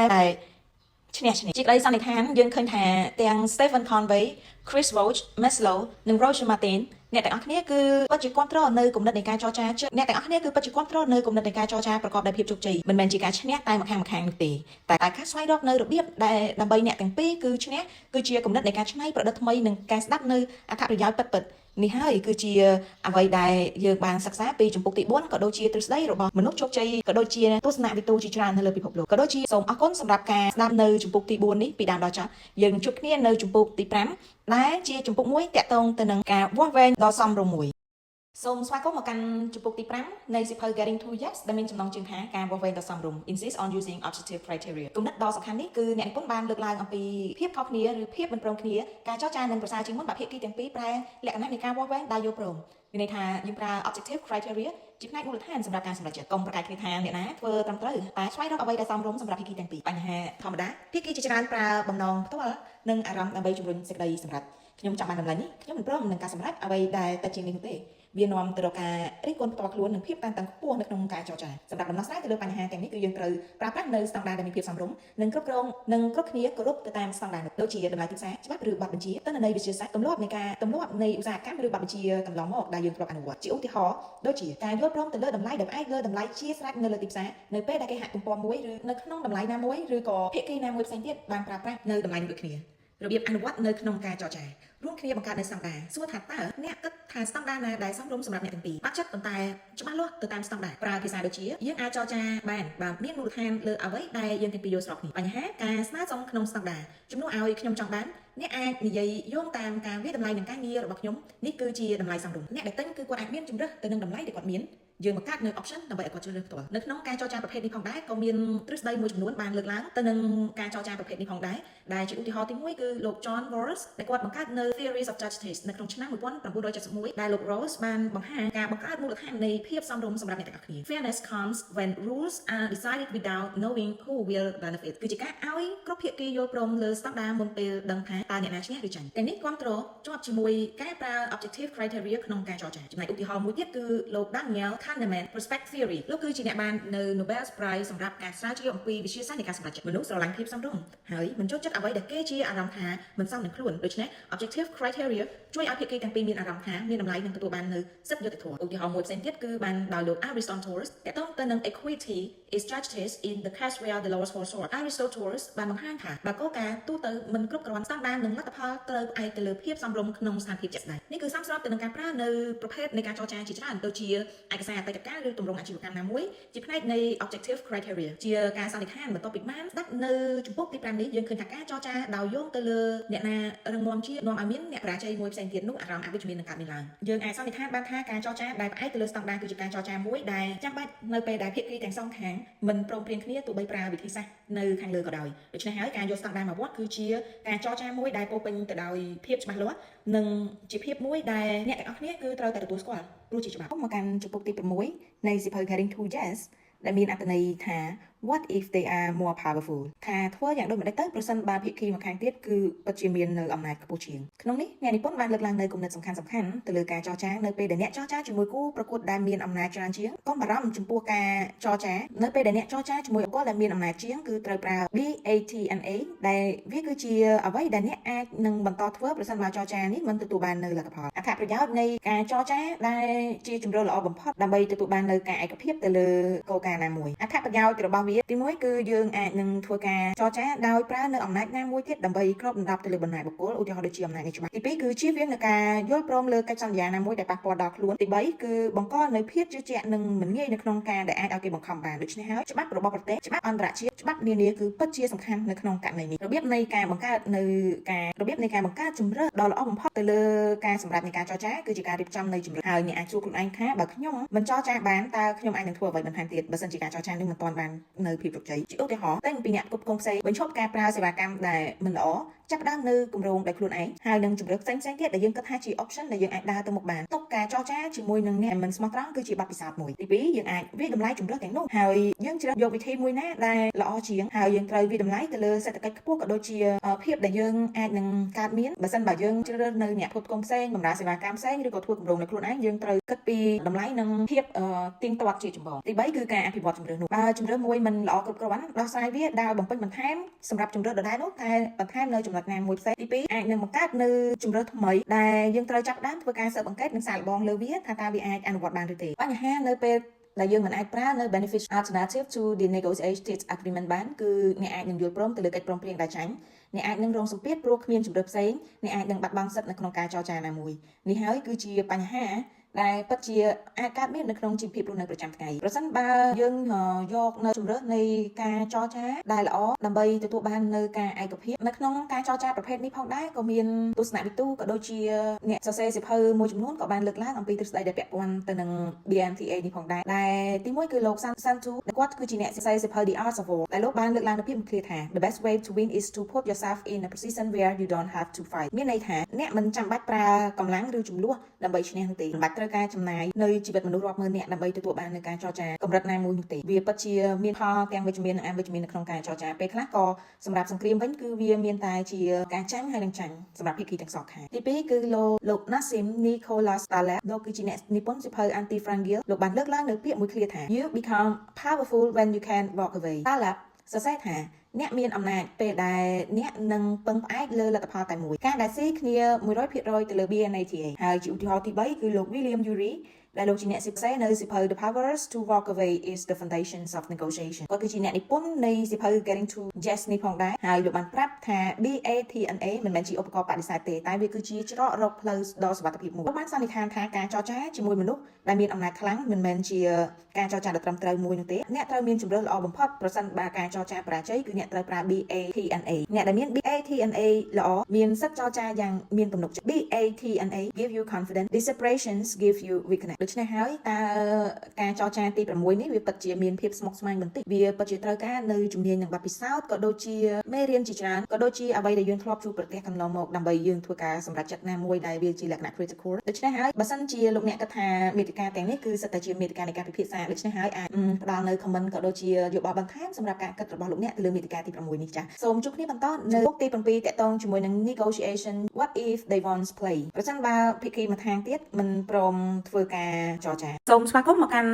លឈ្នះឈ្នះជាក្តីសន្និដ្ឋានយើងឃើញថាទាំង Stephen Conway, Chris Voss, Maslow និង Roger Martin អ្នកទាំងអស់គ្នាគឺពិតជាគ្រប់គ្រងនៅគំនិតនៃការចរចាអ្នកទាំងអស់គ្នាគឺពិតជាគ្រប់គ្រងនៅគំនិតនៃការចរចាប្រកបដោយភាពជោគជ័យមិនមែនជាការឈ្នះតែម្ខាងម្ខាងនោះទេតែតែការស្វែងរកនៅរបៀបដែលដើម្បីអ្នកទាំងពីរគឺឈ្នះគឺជាគំនិតនៃការច្នៃប្រឌិតថ្មីនិងការស្ដាប់នៅអត្ថប្រយោជន៍ពិតៗនេះហើយគឺជាអ្វីដែលយើងបានសិក្សាពីជំពូកទី4ក៏ដូចជាទ្រឹស្ដីរបស់មនុស្សជោគជ័យក៏ដូចជាទស្សនវិទូជាច្រើននៅលើពិភពលោកក៏ដូចជាសូមអរគុណសម្រាប់ការស្ដាប់នៅជំពូកទី4នេះពីដើមដល់ចប់យើងនឹងជួបគ្នានៅជំពូកទី5ដែលជាជំពូកមួយទាក់ទងទៅនឹងការវាស់វែងដ៏សមរម្យមួយសូមស្វាគមន៍មកកាន់ជំពូកទី5នៃសៀវភៅ Getting to Yes ដែលមានចំណងជើងថាការវាស់វែងដ៏សមរម្យ Insist on using objective criteria. គំនិតដ៏សំខាន់នេះគឺអ្នកនិពន្ធបានលើកឡើងអំពីភាពខុសគ្នាឬភាពមិនព្រមគ្នាការចរចានឹងប្រសើរជាងមុនបើភាគីទាំងពីរប្រែលក្ខណៈនៃការវាស់វែងដោយយល់ព្រមមានន័យថាយើងប្រើ objective criteria ជាផ្នែកមូលដ្ឋានសម្រាប់ការសម្រេចចិត្តកុំប្រកែកគ្នាថាអ្នកណាធ្វើត្រឹមត្រូវតែស្វែងរកអ្វីដែលសមរម្យសម្រាប់ភាគីទាំងពីរបញ្ហាធម្មតាភាគីជាច្រើនប្រើបំណងផ្ទាល់និងអារម្មណ៍ដើម្បីជំរុញសេចក្តីសម្រេចខ្ញុំចង់បានតម្លៃនេះខ្ញុំមិនព្រមនឹងការសម្រេចអ្វីដែលតិចជាងនេះនោះទេវានាំទៅរកការរិះគន់ផ្ទាល់ខ្លួននិងភាពតានតឹងខ្ពស់នៅក្នុងការចរចាសម្រាប់ដំណោះស្រាយទៅលើបញ្ហាទាំងនេះគឺយើងត្រូវប្រើប្រាស់នៅស្តង់ដារដែលមានភាពសមរម្យនិងគ្រប់គ្រងនិងគ្រប់គ្នាគោរពទៅតាមស្តង់ដារនោះដូចជាតម្លៃទីផ្សារច្បាប់ឬបទបញ្ជាទិន្នន័យវិទ្យាសាស្ត្រទម្លាប់នៃការទម្លាប់នៃឧស្សាហកម្មឬបទបញ្ជាកន្លងមកដែលយើងធ្លាប់អនុវត្តជាឧទាហរណ៍ដូចជាការយល់ព្រមទៅលើតម្លៃដែលផ្អែកលើតម្លៃជាស្រេចនៅលើទីផ្សារនៅពេលដែលគេហទំព័រមួយឬនៅក្នុងតម្លៃណាមួយឬក៏ភាគីណាមួយផ្សេងទៀតបានប្រើប្រាស់នៅតម្លៃនោះដូចគ្នារបៀបអនុវត្តនៅក្នុងការចរចារួមគ្នាបង្កើតនៅស្តង់ដារសួរថាតើអ្នកគិតថាស្តង់ដារណាដែលសមរម្យសម្រាប់អ្នកទាំងពីរបាក់ចិត្តប៉ុន្តែច្បាស់លាស់ទៅតាមស្តង់ដារប្រើភាសាដូចជាយើងអាចចរចាបានបើមានមូលដ្ឋានលើអ្វីដែលយើងទាំងពីរយល់ស្របគ្នាបញ្ហាការស្នើសុំក្នុងស្តង់ដារជំនួសឲ្យខ្ញុំចង់បានអ្នកអាចនិយាយយោងតាមការវាយតម្លៃនឹងការងាររបស់ខ្ញុំនេះគឺជាតម្លៃសមរម្យអ្នកដែលទិញគឺគាត់អាចមានជម្រើសទៅនឹងតម្លៃដែលគាត់មានយើងបង្កើតនៅ option ដើម្បីឲ្យគាត់ជ្រើសរើសផ្ទាល់នៅក្នុងការចរចាប្រភេទនេះផងដែរក៏មានទ្រឹស្ដីមួយចំនួនបានលើកឡើងទៅនឹងការចរចាប្រភេទនេះផងដែរដែលជាឧទាហរណ៍ទី1គឺលោក John Rawls ដែលគាត់បង្កើតនៅ Theories of Justice នៅក្នុងឆ្នាំ1971ដែលលោក Rawls បានបង្ហាញការបង្កើតមូលដ្ឋាននៃភាពសមរម្យសម្រាប់អ្នកទាំងអស់គ្នា Fairness comes when rules are decided without knowing who will benefit. គឺជាការឲ្យគ្រប់ភាគីយល់ព្រមលើស្តង់ដារមុនពេលដឹងថាតើអ្នកណាឈ្នះឬចាញ់ទាំងនេះគ្រប់គ្រងជាប់ជាមួយការប្រើ objective criteria ក្នុងការចរចាចំណែកឧទាហរណ៍មួយទៀតគឺលោក Daniel Kahneman Prospect Theory លោកគឺជាអ្នកបាននៅ Nobel Prize សម្រាប់ការស្រាវជ្រាវអំពីវិទ្យាសាស្ត្រនៃការសម្រេចចិត្តមនុស្សស្រឡាញ់ភាពសមរម្យហើយមិនចូលចិត្តអ្វីដែលគេជាអារម្មណ៍ថាមិនសមនឹងខ្លួនដូច្នេះ objective criteria ជួយឲ្យភាគីទាំងពីរមានអារម្មណ៍ថាមានតម្លៃនិងទទួលបាននូវសិទ្ធិយុត្តិធម៌ឧទាហរណ៍មួយផ្សេងទៀតគឺបានដោយលោក Aristotle ទាក់ទងទៅនឹង equity is justice in the case where the laws fall short. Aristotle បានបង្ហាញថាបើគោលការណ៍ទូទៅមិនគ្រប់គ្រាន់ស្តង់ដារនិងលទ្ធផលត្រូវផ្អែកទៅលើភាពសមរម្យក្នុងស្ថានភាពជាក់ស្ដែងនេះគឺសមស្របទៅនឹងការប្រើនៅប្រភេទនៃការចរចាជាច្រើនដូចជាឯកសារអតីតកាលឬទម្រង់អាជីវកម្មណាមួយជាផ្នែកនៃ objective criteria ជាការសន្និដ្ឋានបន្ទាប់ពីបានស្ដាប់នៅជំពូកទី5នេះយើងឃើញថាការចរចាដោយយោងទៅលើអ្នកណារឹងមាំជានាំឲ្យមានអ្នកបរាជ័យមួយផ្សេងទៀតនោះអារម្មណ៍អវិជ្ជមាននឹងកើតមានឡើងយើងអាចសន្និដ្ឋានបានថាការចរចាដែលផ្អែកទៅលើស្តង់ដារគឺជាការចរចាមួយដែលចាំបាច់នៅពេលដែលភាគីទាំងសងខាងមិនព្រមព្រៀងគ្នាទោះបីប្រើវិធីសាស្ត្រនៅខាងលើក៏ដោយដូច្នេះហើយការយកស្តង់ដារមកវាស់គឺជាការចរចាមួយដែលពោពេញទៅដោយភាពច្បាស់លាស់និងជាភាពមួយដែលអ្នកទាំងអស់គ្នាគឺត្រូវតែទទួលស្គាល់ព្រោះជាច្បាប់មកកាន់ជំពូកទី6នៃសៀវភៅ Getting to Yes ដែលមានអត្ថន័យថា What if they are more powerful? ថាធ្វើយ៉ាងដូចម្តេចទៅប្រសិនបើភាគីម្ខាងទៀតគឺពិតជាមាននៅអំណាចខ្ពស់ជាងក្នុងនេះអ្នកនិពន្ធបានលើកឡើងនៅគំនិតសំខាន់ៗទៅលើការចរចានៅពេលដែលអ្នកចរចាជាមួយគូប្រកួតដែលមានអំណាចច្រើនជាងកុំបារម្ភចំពោះការចរចានៅពេលដែលអ្នកចរចាជាមួយបុគ្គលដែលមានអំណាចជាងគឺត្រូវប្រើ BATNA ដែលវាគឺជាអ្វីដែលអ្នកអាចនឹងបន្តធ្វើប្រសិនបើចរចានេះមិនទទួលបាននៅលទ្ធផលអត្ថប្រយោជន៍នៃការចរចាដែលជាជម្រើសល្អបំផុតដើម្បីទទួលបាននៅការឯកភាពទៅលើគោលការណ៍ណាមួយអត្ថប្រយោជន៍របស់វាទីមួយគឺយើងអាចនឹងធ្វើការចរចាដោយប្រើនៅអំណាចណាមួយទៀតដើម្បីគ្របដណ្ដប់ទៅលើបណ្ណាបុគ្គលឧទាហរណ៍ដូចជាអំណាចនៃច្បាប់ទីពីរគឺជៀសវាងនៅការយល់ព្រមលើកិច្ចសន្យាណាមួយដែលប៉ះពាល់ដល់ខ្លួនទីបីគឺបង្កនៅភាពជឿជាក់និងមិនងាយនៅក្នុងការដែលអាចឲ្យគេបង្ខំបានដូច្នេះហើយច្បាប់របស់ប្រទេសច្បាប់អន្តរជាតិច្បាប់នានាគឺពិតជាសំខាន់នៅក្នុងករណីនេះរបៀបនៃការបង្កើតនៅការរបៀបនៃការបង្កើតជម្រើសដ៏ល្អបំផុតទៅលើការសម្រាប់នៃការចរចាគឺជាការរៀបចំនៃជម្រើសហើយអ្នកអាចសួរខ្លួនឯងថាបើខ្ញុំមិនចរចាបានតើខ្ញុំអាចនឹងធ្វើអ្វីបន្ថែមទៀតបើសិនជាការចរចានេះមិនទាន់បាននៅភាពជោគជ័យជាឧទាហរណ៍តែងពីអ្នកគ្រប់គ្រងផ្សេងបញ្ឈប់ការប្រើសេវាកម្មដែលមិនល្អចាប់ផ្ដើមនៅគម្រោងដោយខ្លួនឯងហើយនឹងជម្រើសផ្សេងៗទៀតដែលយើងគិតថាជា option ដែលយើងអាចដើរទៅមុខបានទុកការចរចាជាមួយនឹងអ្នកមិនស្មោះត្រង់គឺជាបទពិសោធន៍មួយទីពីរយើងអាចវាយតម្លៃជម្រើសទាំងនោះហើយយើងជ្រើសយកវិធីមួយណាដែលល្អជាងហើយយើងត្រូវវាយតម្លៃទៅលើសេដ្ឋកិច្ចខ្ពស់ក៏ដូចជាភាពដែលយើងអាចនឹងកើតមានបើសិនបើយើងជ្រើសរើសនៅអ្នកផ្គត់ផ្គង់ផ្សេងបម្រើសេវាកម្មផ្សេងឬក៏ធ្វើគម្រោងដោយខ្លួនឯងយើងត្រូវគិតពីតម្លៃនិងភាពទៀងទាត់ជាចម្បងទី3គឺការអភិវឌ្ឍជម្រើសនោះបើជម្រើសមួយមិនល្អគ្រប់គ្រាន់ដោះស្រាយវាដោយបំពេញបន្ថែមសម្រាប់ជម្រើសដដែលនោះតែបន្ថែមនៅចំណុចណាមួយផ្សេងទី2អាចនឹងបង្កើតនៅជម្រើសថ្មីដែលយើងត្រូវចាប់ផ្ដើមធ្វើការស៊ើបអង្កេតនិងសាកល្បងលើវាថាតើវាអាចអនុវត្តបានឬទេបញ្ហានៅពេលដែលយើងមិនអាចប្រើនៅ benefit alternative to the negotiated agreement បានគឺអ្នកអាចនឹងយល់ព្រមទៅលើកិច្ចព្រមព្រៀងដែលចាញ់អ្នកអាចនឹងរងសម្ពាធព្រោះគ្មានជម្រើសផ្សេងអ្នកអាចនឹងបាត់បង់សិទ្ធិនៅក្នុងការចរចាណាមួយនេះហើយគឺជាបញ្ហាដែលពិតជាអាចកើតមាននៅក្នុងជីវភាពរស់នៅប្រចាំថ្ងៃប្រសិនបើយើងយកនៅជម្រើសនៃការចរចាដែលល្អដើម្បីទទួលបាននៅការឯកភាពនៅក្នុងការចរចាប្រភេទនេះផងដែរក៏មានទស្សនវិទូក៏ដូចជាអ្នកសរសេរសៀវភៅមួយចំនួនក៏បានលើកឡើងអំពីទ្រឹស្ដីដែលពាក់ព័ន្ធទៅនឹង BATNA នេះផងដែរដែលទីមួយគឺលោក Sun Tzu គាត់គឺជាអ្នកសរសេរសៀវភៅ The Art of War ដែលលោកបានលើកឡើងនៅភាពឃ្លាថា The best way to win is to put yourself in a position where you don't have to fight មានន័យថាអ្នកមិនចាំបាច់ប្រើកម្លាំងឬជម្លោះដើម្បីឈ្នះនោះទេមិនបាច់ត្រូវការចំណាយនៅជីវិតមនុស្សរាប់ម៉ឺននាក់ដើម្បីទទួលបាននៅការចរចាកម្រិតណាមួយនោះទេវាពិតជាមានផលទាំងវិជ្ជមាននិងអវិជ្ជមាននៅក្នុងការចរចាពេលខ្លះក៏សម្រាប់សង្គ្រាមវិញគឺវាមានតែជាការចាញ់ហើយនឹងចាញ់សម្រាប់ភាគីទាំងសងខាងទីពីរគឺលោកលោក Nassim Nicholas Taleb លោកគឺជាអ្នកនិពន្ធសៀវភៅ Anti Fragile លោកបានលើកឡើងនៅពាក្យមួយឃ្លាថា You become powerful when you can walk away. Taleb សរសេរថាអ្នកមានអំណាចពេលដែលអ្នកនឹងពឹងផ្អែកលើលទ្ធផលតែមួយការដែលស៊ីគ្នា100%ទៅលើ BATNA ហើយជាឧទាហរណ៍ទី3គឺលោក William Ury ដែលលោកជាអ្នកសរសេរនៅសៀវភៅ The Powers to Walk Away is the Foundations of Negotiation គាត់គឺជាអ្នកនិពន្ធនៃសៀវភៅ Getting to Yes នេះផងដែរហើយលោកបានប្រាប់ថា BATNA មិនមែនជាឧបករណ៍បដិសេធទេតែវាគឺជាច្រករកផ្លូវដ៏សុវត្ថិភាពមួយលោកបានសន្និដ្ឋានថាការចរចាជាមួយមនុស្សដែលមានអំណាចខ្លាំងមិនមែនជាការចរចាដ៏ត្រឹមត្រូវមួយនោះទេអ្នកត្រូវមានជម្រើសល្អបំផុតប្រសិនបើការចរចាបរាជ័យគឺអ្នកត្រូវប្រើ BATNA អ្នកដែលមាន BATNA ល្អមានសិទ្ធិចរចាយ៉ាងមានទំនុកចិត្ត BATNA give you confidence, desperation give you weakness. ដូច្នេះហើយតើការចរចាទី6នេះវាពិតជាមានភាពស្មុគស្មាញបន្តិចវាពិតជាត្រូវការនៅជំនាញនិងបទពិសោធន៍ក៏ដូចជាមេរៀនជាច្រើនក៏ដូចជាអ្វីដែលយើងធ្លាប់ជួបប្រទះកន្លងមកដើម្បីយើងធ្វើការសម្រេចចិត្តណាមួយដែលវាជាលក្ខណៈ critical ដូច្នេះហើយបើសិនជាលោកអ្នកគិតថាមាតិកាទាំងនេះគឺសុទ្ធតែជាមាតិកានៃការពិភាក្សាដូច្នេះហើយអាចផ្ដល់នៅ comment ក៏ដូចជាយោបល់បន្ថែមសម្រាប់ការគិតរបស់លោកអ្នកទៅលើមាតិកាទី6នេះចា៎សូមជួបគ្នាបន្តនៅមុខទី7ទាក់ទងជាមួយនឹង negotiation what if they won't play ប្រសិនបើភាគីម្ខាងទៀតមិនព្រមធ្វើការចរចាសូមស្វាគមន៍មកកាន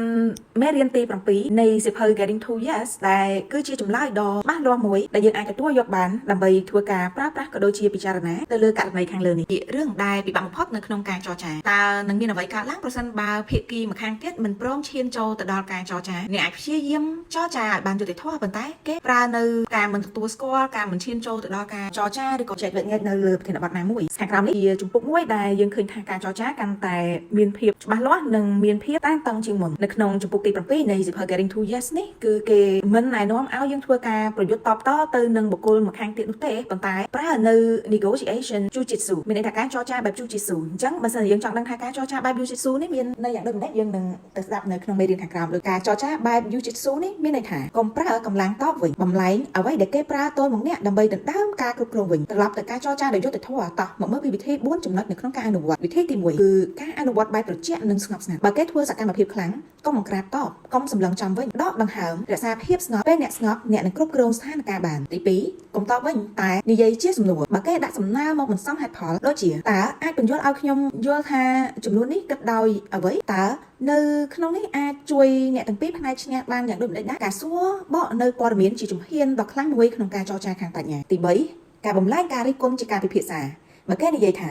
់មេរៀនទី7នៃសៀវភៅ Getting to Yes ដែលគឺជាចម្លើយដ៏ច្បាស់លាស់មួយដែលយើងអាចទទួលយកបានដើម្បីធ្វើការប្រើប្រាស់ក៏ដូចជាពិចារណាទៅលើករណីខាងលើនេះជារឿងដែលពិបាកបំផុតនៅក្នុងការចរចាតើនឹងមានអ្វីកើតឡើងប្រសិនបើភាគីម្ខាងទៀតមិនព្រមឈានចូលទៅដល់ការចរចាអ្នកអាចព្យាយាមចរចាឲ្យបានយុត្តិធម៌ប៉ុន្តែគេប្រើនៅការមិនទទួលស្គាល់ការមិនឈានចូលទៅដល់ការចរចាឬក៏ចែកវែកញែកនៅលើប្រធានបទណាមួយខាងក្រោមនេះជាជំពូកមួយដែលយើងឃើញថាការចរចាកាន់តែមានភាពច្បាស់លាស់និងមានភាពតានតឹងជាងមុននៅក្នុងជំពូកទី7នៃសៀវភៅ Getting to Yes នេះគឺគេមិនណែនាំឲ្យយើងធ្វើការប្រយុទ្ធតបតទៅនឹងបុគ្គលម្ខាងទៀតនោះទេប៉ុន្តែប្រើនៅ negotiation jujitsu មានន័យថាការចរចាបែប jujitsu អញ្ចឹងបើសិនជាយើងចង់ដឹងថាការចរចាបែប jujitsu នេះមានន័យយ៉ាងដូចម្តេចយើងនឹងទៅស្ដាប់នៅក្នុងមេរៀនខាងក្រោមដោយការចរចាបែប jujitsu នេះមានន័យថាកុំប្រើកម្លាំងតបវិញបំលែងអ្វីដែលគេប្រើទល់មកអ្នកដើម្បីដណ្ដើមការគ្រប់គ្រងវិញត្រឡប់ទៅការចរចាដោយយុត្តិធម៌តោះមកមើលពីវិធី4ចំណុចនៅក្នុងការអនុវត្តវិធីទី1គឺការអនុវត្តបែបត្រជាក់និងស្ងប់ ងប់ស្ងាត់បើគេធ្វើសកម្មភាពខ្លាំងកុំបង្ក្រាបតបកុំសម្លឹងចំវិញដកដង្ហើមរក្សាភាពស្ងប់ពេលអ្នកស្ងប់អ្នកនឹងគ្រប់គ្រងស្ថានភាពបានទី2កុំតបវិញតែនិយាយជាសំណួរបើគេដាក់សំណើមកមិនសមហេតុផលដូចជាតើអាចពន្យល់ឲ្យខ្ញុំយល់ថាចំនួននេះគិតដោយអ្វីតើនៅក្នុងនេះអាចជួយអ្នកទាំងពីរផ្នែកឈ្នះបានយ៉ាងដូចម្តេចដែរការសួរបកនៅព័ត៌មានជាជំហានដ៏ខ្លាំងមួយក្នុងការចរចាខាងប្រាជ្ញាទី3ការបំលែងការរិះគន់ជាការពិភាក្សាបើគេនិយាយថា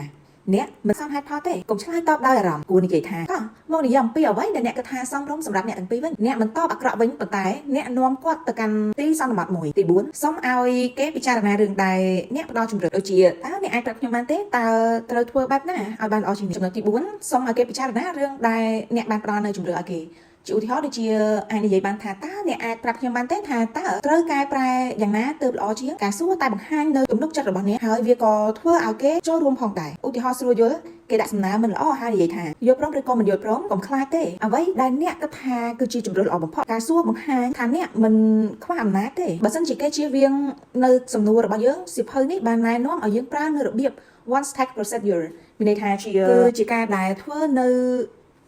អ្នកមិនសមហេតុផលទេកុំឆ្លើយតបដោយអារម្មណ៍គួរនិយាយថាកោះមកនិយាយអំពីអ្វីដែលអ្នកគិតថាសមរម្យសម្រាប់អ្នកទាំងពីរវិញអ្នកមិនតបអាក្រក់វិញប៉ុន្តែអ្នកនាំគាត់ទៅកាន់ទីសន្មត់មួយទី4សូមឲ្យគេពិចារណារឿងដែលអ្នកផ្ដល់ជម្រើសដូចជាតើអ្នកអាចប្រាប់ខ្ញុំបានទេតើត្រូវធ្វើបែបណាឲ្យបានល្អជាងនេះចំណុចទី4សូមឲ្យគេពិចារណារឿងដែលអ្នកបានផ្ដល់នៅជម្រើសឲ្យគេជាឧទាហរណ៍ដូចជាអាចនិយាយបានថាតើអ្នកអាចប្រាប់ខ្ញុំបានទេថាតើត្រូវកែប្រែយ៉ាងណាទើបល្អជាងការសួរតែបង្ហាញនៅទំនុកចិត្តរបស់អ្នកហើយវាក៏ធ្វើឲ្យគេចូលរួមផងដែរឧទាហរណ៍ស្រួលយល់គេដាក់សំណើមិនល្អហើយនិយាយថាយល់ព្រមឬក៏មិនយល់ព្រមកុំខ្លាចទេអ្វីដែលអ្នកគិតថាគឺជាជម្រើសល្អបំផុតការសួរបង្ហាញថាអ្នកមិនខ្វះអំណាចទេបើសិនជាគេជៀសវាងនៅសំណួររបស់យើងសៀវភៅនេះបានណែនាំឲ្យយើងប្រើនៅរបៀប one step procedure មានន័យថាជាគឺជាការដែលធ្វើនៅ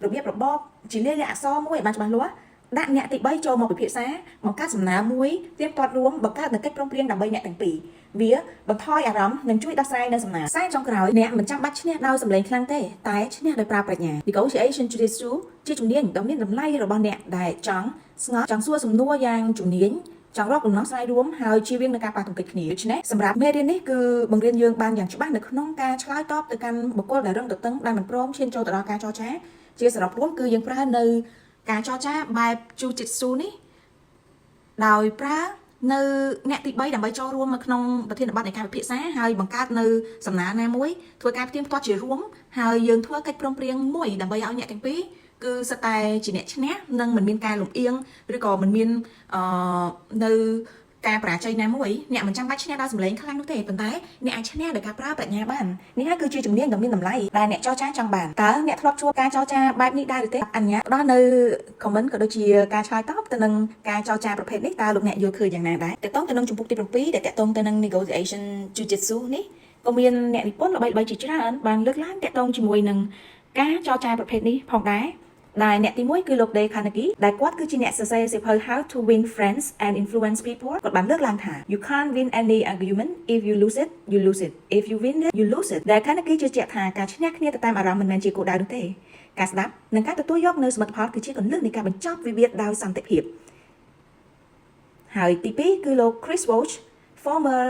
របៀបរបបជាលាយលក្ខណ៍អក្សរមួយឲ្យបានច្បាស់លាស់ដាក់អ្នកទី3ចូលមកពិភាក្សាបង្កើតសំណើមួយទៀងទាត់រួមបង្កើតនូវកិច្ចព្រមព្រៀងដើម្បីអ្នកទាំងពីរវាបន្ថយអារម្មណ៍និងជួយដោះស្រាយនៅសំណើសារចុងក្រោយអ្នកមិនចាំបាច់ឈ្នះដោយសម្លេងខ្លាំងទេតែឈ្នះដោយប្រើប្រាជ្ញា Negotiation Jujitsu ជាជំនាញដ៏មានតម្លៃរបស់អ្នកដែលចង់ស្ងប់ចង់សួរសំណួរយ៉ាងជំនាញចង់រកដំណោះស្រាយរួមហើយជៀសវាងនឹងការប៉ះទង្គិចគ្នាដូច្នេះសម្រាប់មេរៀននេះគឺបង្រៀនយើងបានយ៉ាងច្បាស់នៅក្នុងការឆ្លើយតបទៅកាន់បុគ្គលដែលរឹងទទឹងដែលមិនព្រមឈានចូលទៅដល់ការចរចាជាសរុបរួមគឺយើងប្រើនៅការចរចាបែប Jujitsu នេះដោយប្រើនៅអ្នកទី3ដើម្បីចូលរួមនៅក្នុងប្រធានបទនៃការពិភាក្សាហើយបង្កើតនៅសំណើណាមួយធ្វើការផ្ទៀងផ្ទាត់ជារួមហើយយើងធ្វើកិច្ចព្រមព្រៀងមួយដើម្បីឲ្យអ្នកទាំងពីរគឺសុទ្ធតែជាអ្នកឈ្នះនិងមិនមានការលំអៀងឬក៏មិនមានអឺនៅការបរាជ័យណាមួយអ្នកមិនចាំបាច់ឈ្នះដោយសម្លេងខ្លាំងនោះទេប៉ុន្តែអ្នកអាចឈ្នះដោយការប្រើប្រាជ្ញាបាននេះហើយគឺជាជំនាញដ៏មានតម្លៃដែលអ្នកចរចាចង់បានតើអ្នកធ្លាប់ជួបការចរចាបែបនេះដែរឬទេអញ្ញាផ្ដល់នៅ comment ក៏ដូចជាការឆ្លើយតបទៅនឹងការចរចាប្រភេទនេះតើលោកអ្នកយល់ឃើញយ៉ាងណាដែរតកតងទៅនឹងជំពូកទី7ដែលតកតងទៅនឹង negotiation jujitsu នេះក៏មានអ្នកនិពន្ធល្បីៗជាច្រើនបានលើកឡើងតកតងជាមួយនឹងការចរចាប្រភេទនេះផងដែរដែលអ្នកទី1គឺលោក Dale Carnegie ដែលគាត់គឺជាអ្នកសរសេរសៀវភៅ How to Win Friends and Influence People គាត់បានលើកឡើងថា You can't win any argument. If you lose it, you lose it. If you win it, you lose it. Dale Carnegie ជឿជាក់ថាការឈ្នះគ្នាទៅតាមអារម្មណ៍មិនមែនជាគោលដៅនោះទេការស្ដាប់និងការទទួលយកនៅសមិទ្ធផលគឺជាគន្លឹះនៃការបញ្ចប់វិវាទដោយសន្តិភាពហើយទី2គឺលោក Chris Voss, former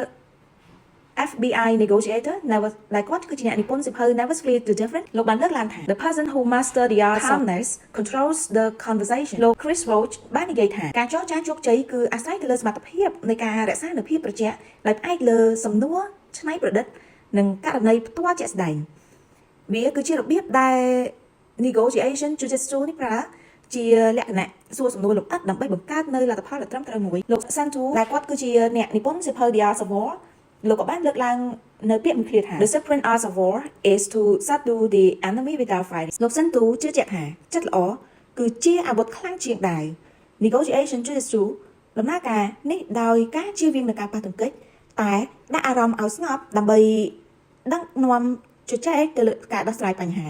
FBI negotiator never ដែលគាត់គឺជាអ្នកនិពន្ធសៀវភៅ Never Split the Difference លោកបានលើកឡើងថា The person who master the art of calmness controls the conversation. លោក Chris Voss បាននិយាយថាការចរចាជោគជ័យគឺអាស្រ័យទៅលើសមត្ថភាពនៃការរក្សានូវភាពត្រជាក់ដោយផ្អែកលើសំណួរច្នៃប្រឌិតនិងករណីផ្ទាល់ជាក់ស្ដែងវាគឺជារបៀបដែល negotiation jujitsu នេះប្រើជាលក្ខណៈសួរសំណួរលម្អិតដើម្បីបង្កើតនៅលទ្ធផលដ៏ត្រឹមត្រូវមួយលោក Sun Tzu ដែលគាត់គឺជាអ្នកនិពន្ធសៀវភៅ The Art of War លោកក៏បានលើកឡើងនៅពាក្យមួយឃ្លាថា The supreme art of war is to subdue the enemy without fighting. លោក Sun Tzu ជឿជាក់ថាចិត្តល្អគឺជាអាវុធខ្លាំងជាងដាវ Negotiation jujitsu ដំណើរការនេះដោយការជៀសវាងនឹងការប៉ះទង្គិចតែដាក់អារម្មណ៍ឲ្យស្ងប់ដើម្បីដឹកនាំជជែកទៅលើការដោះស្រាយបញ្ហា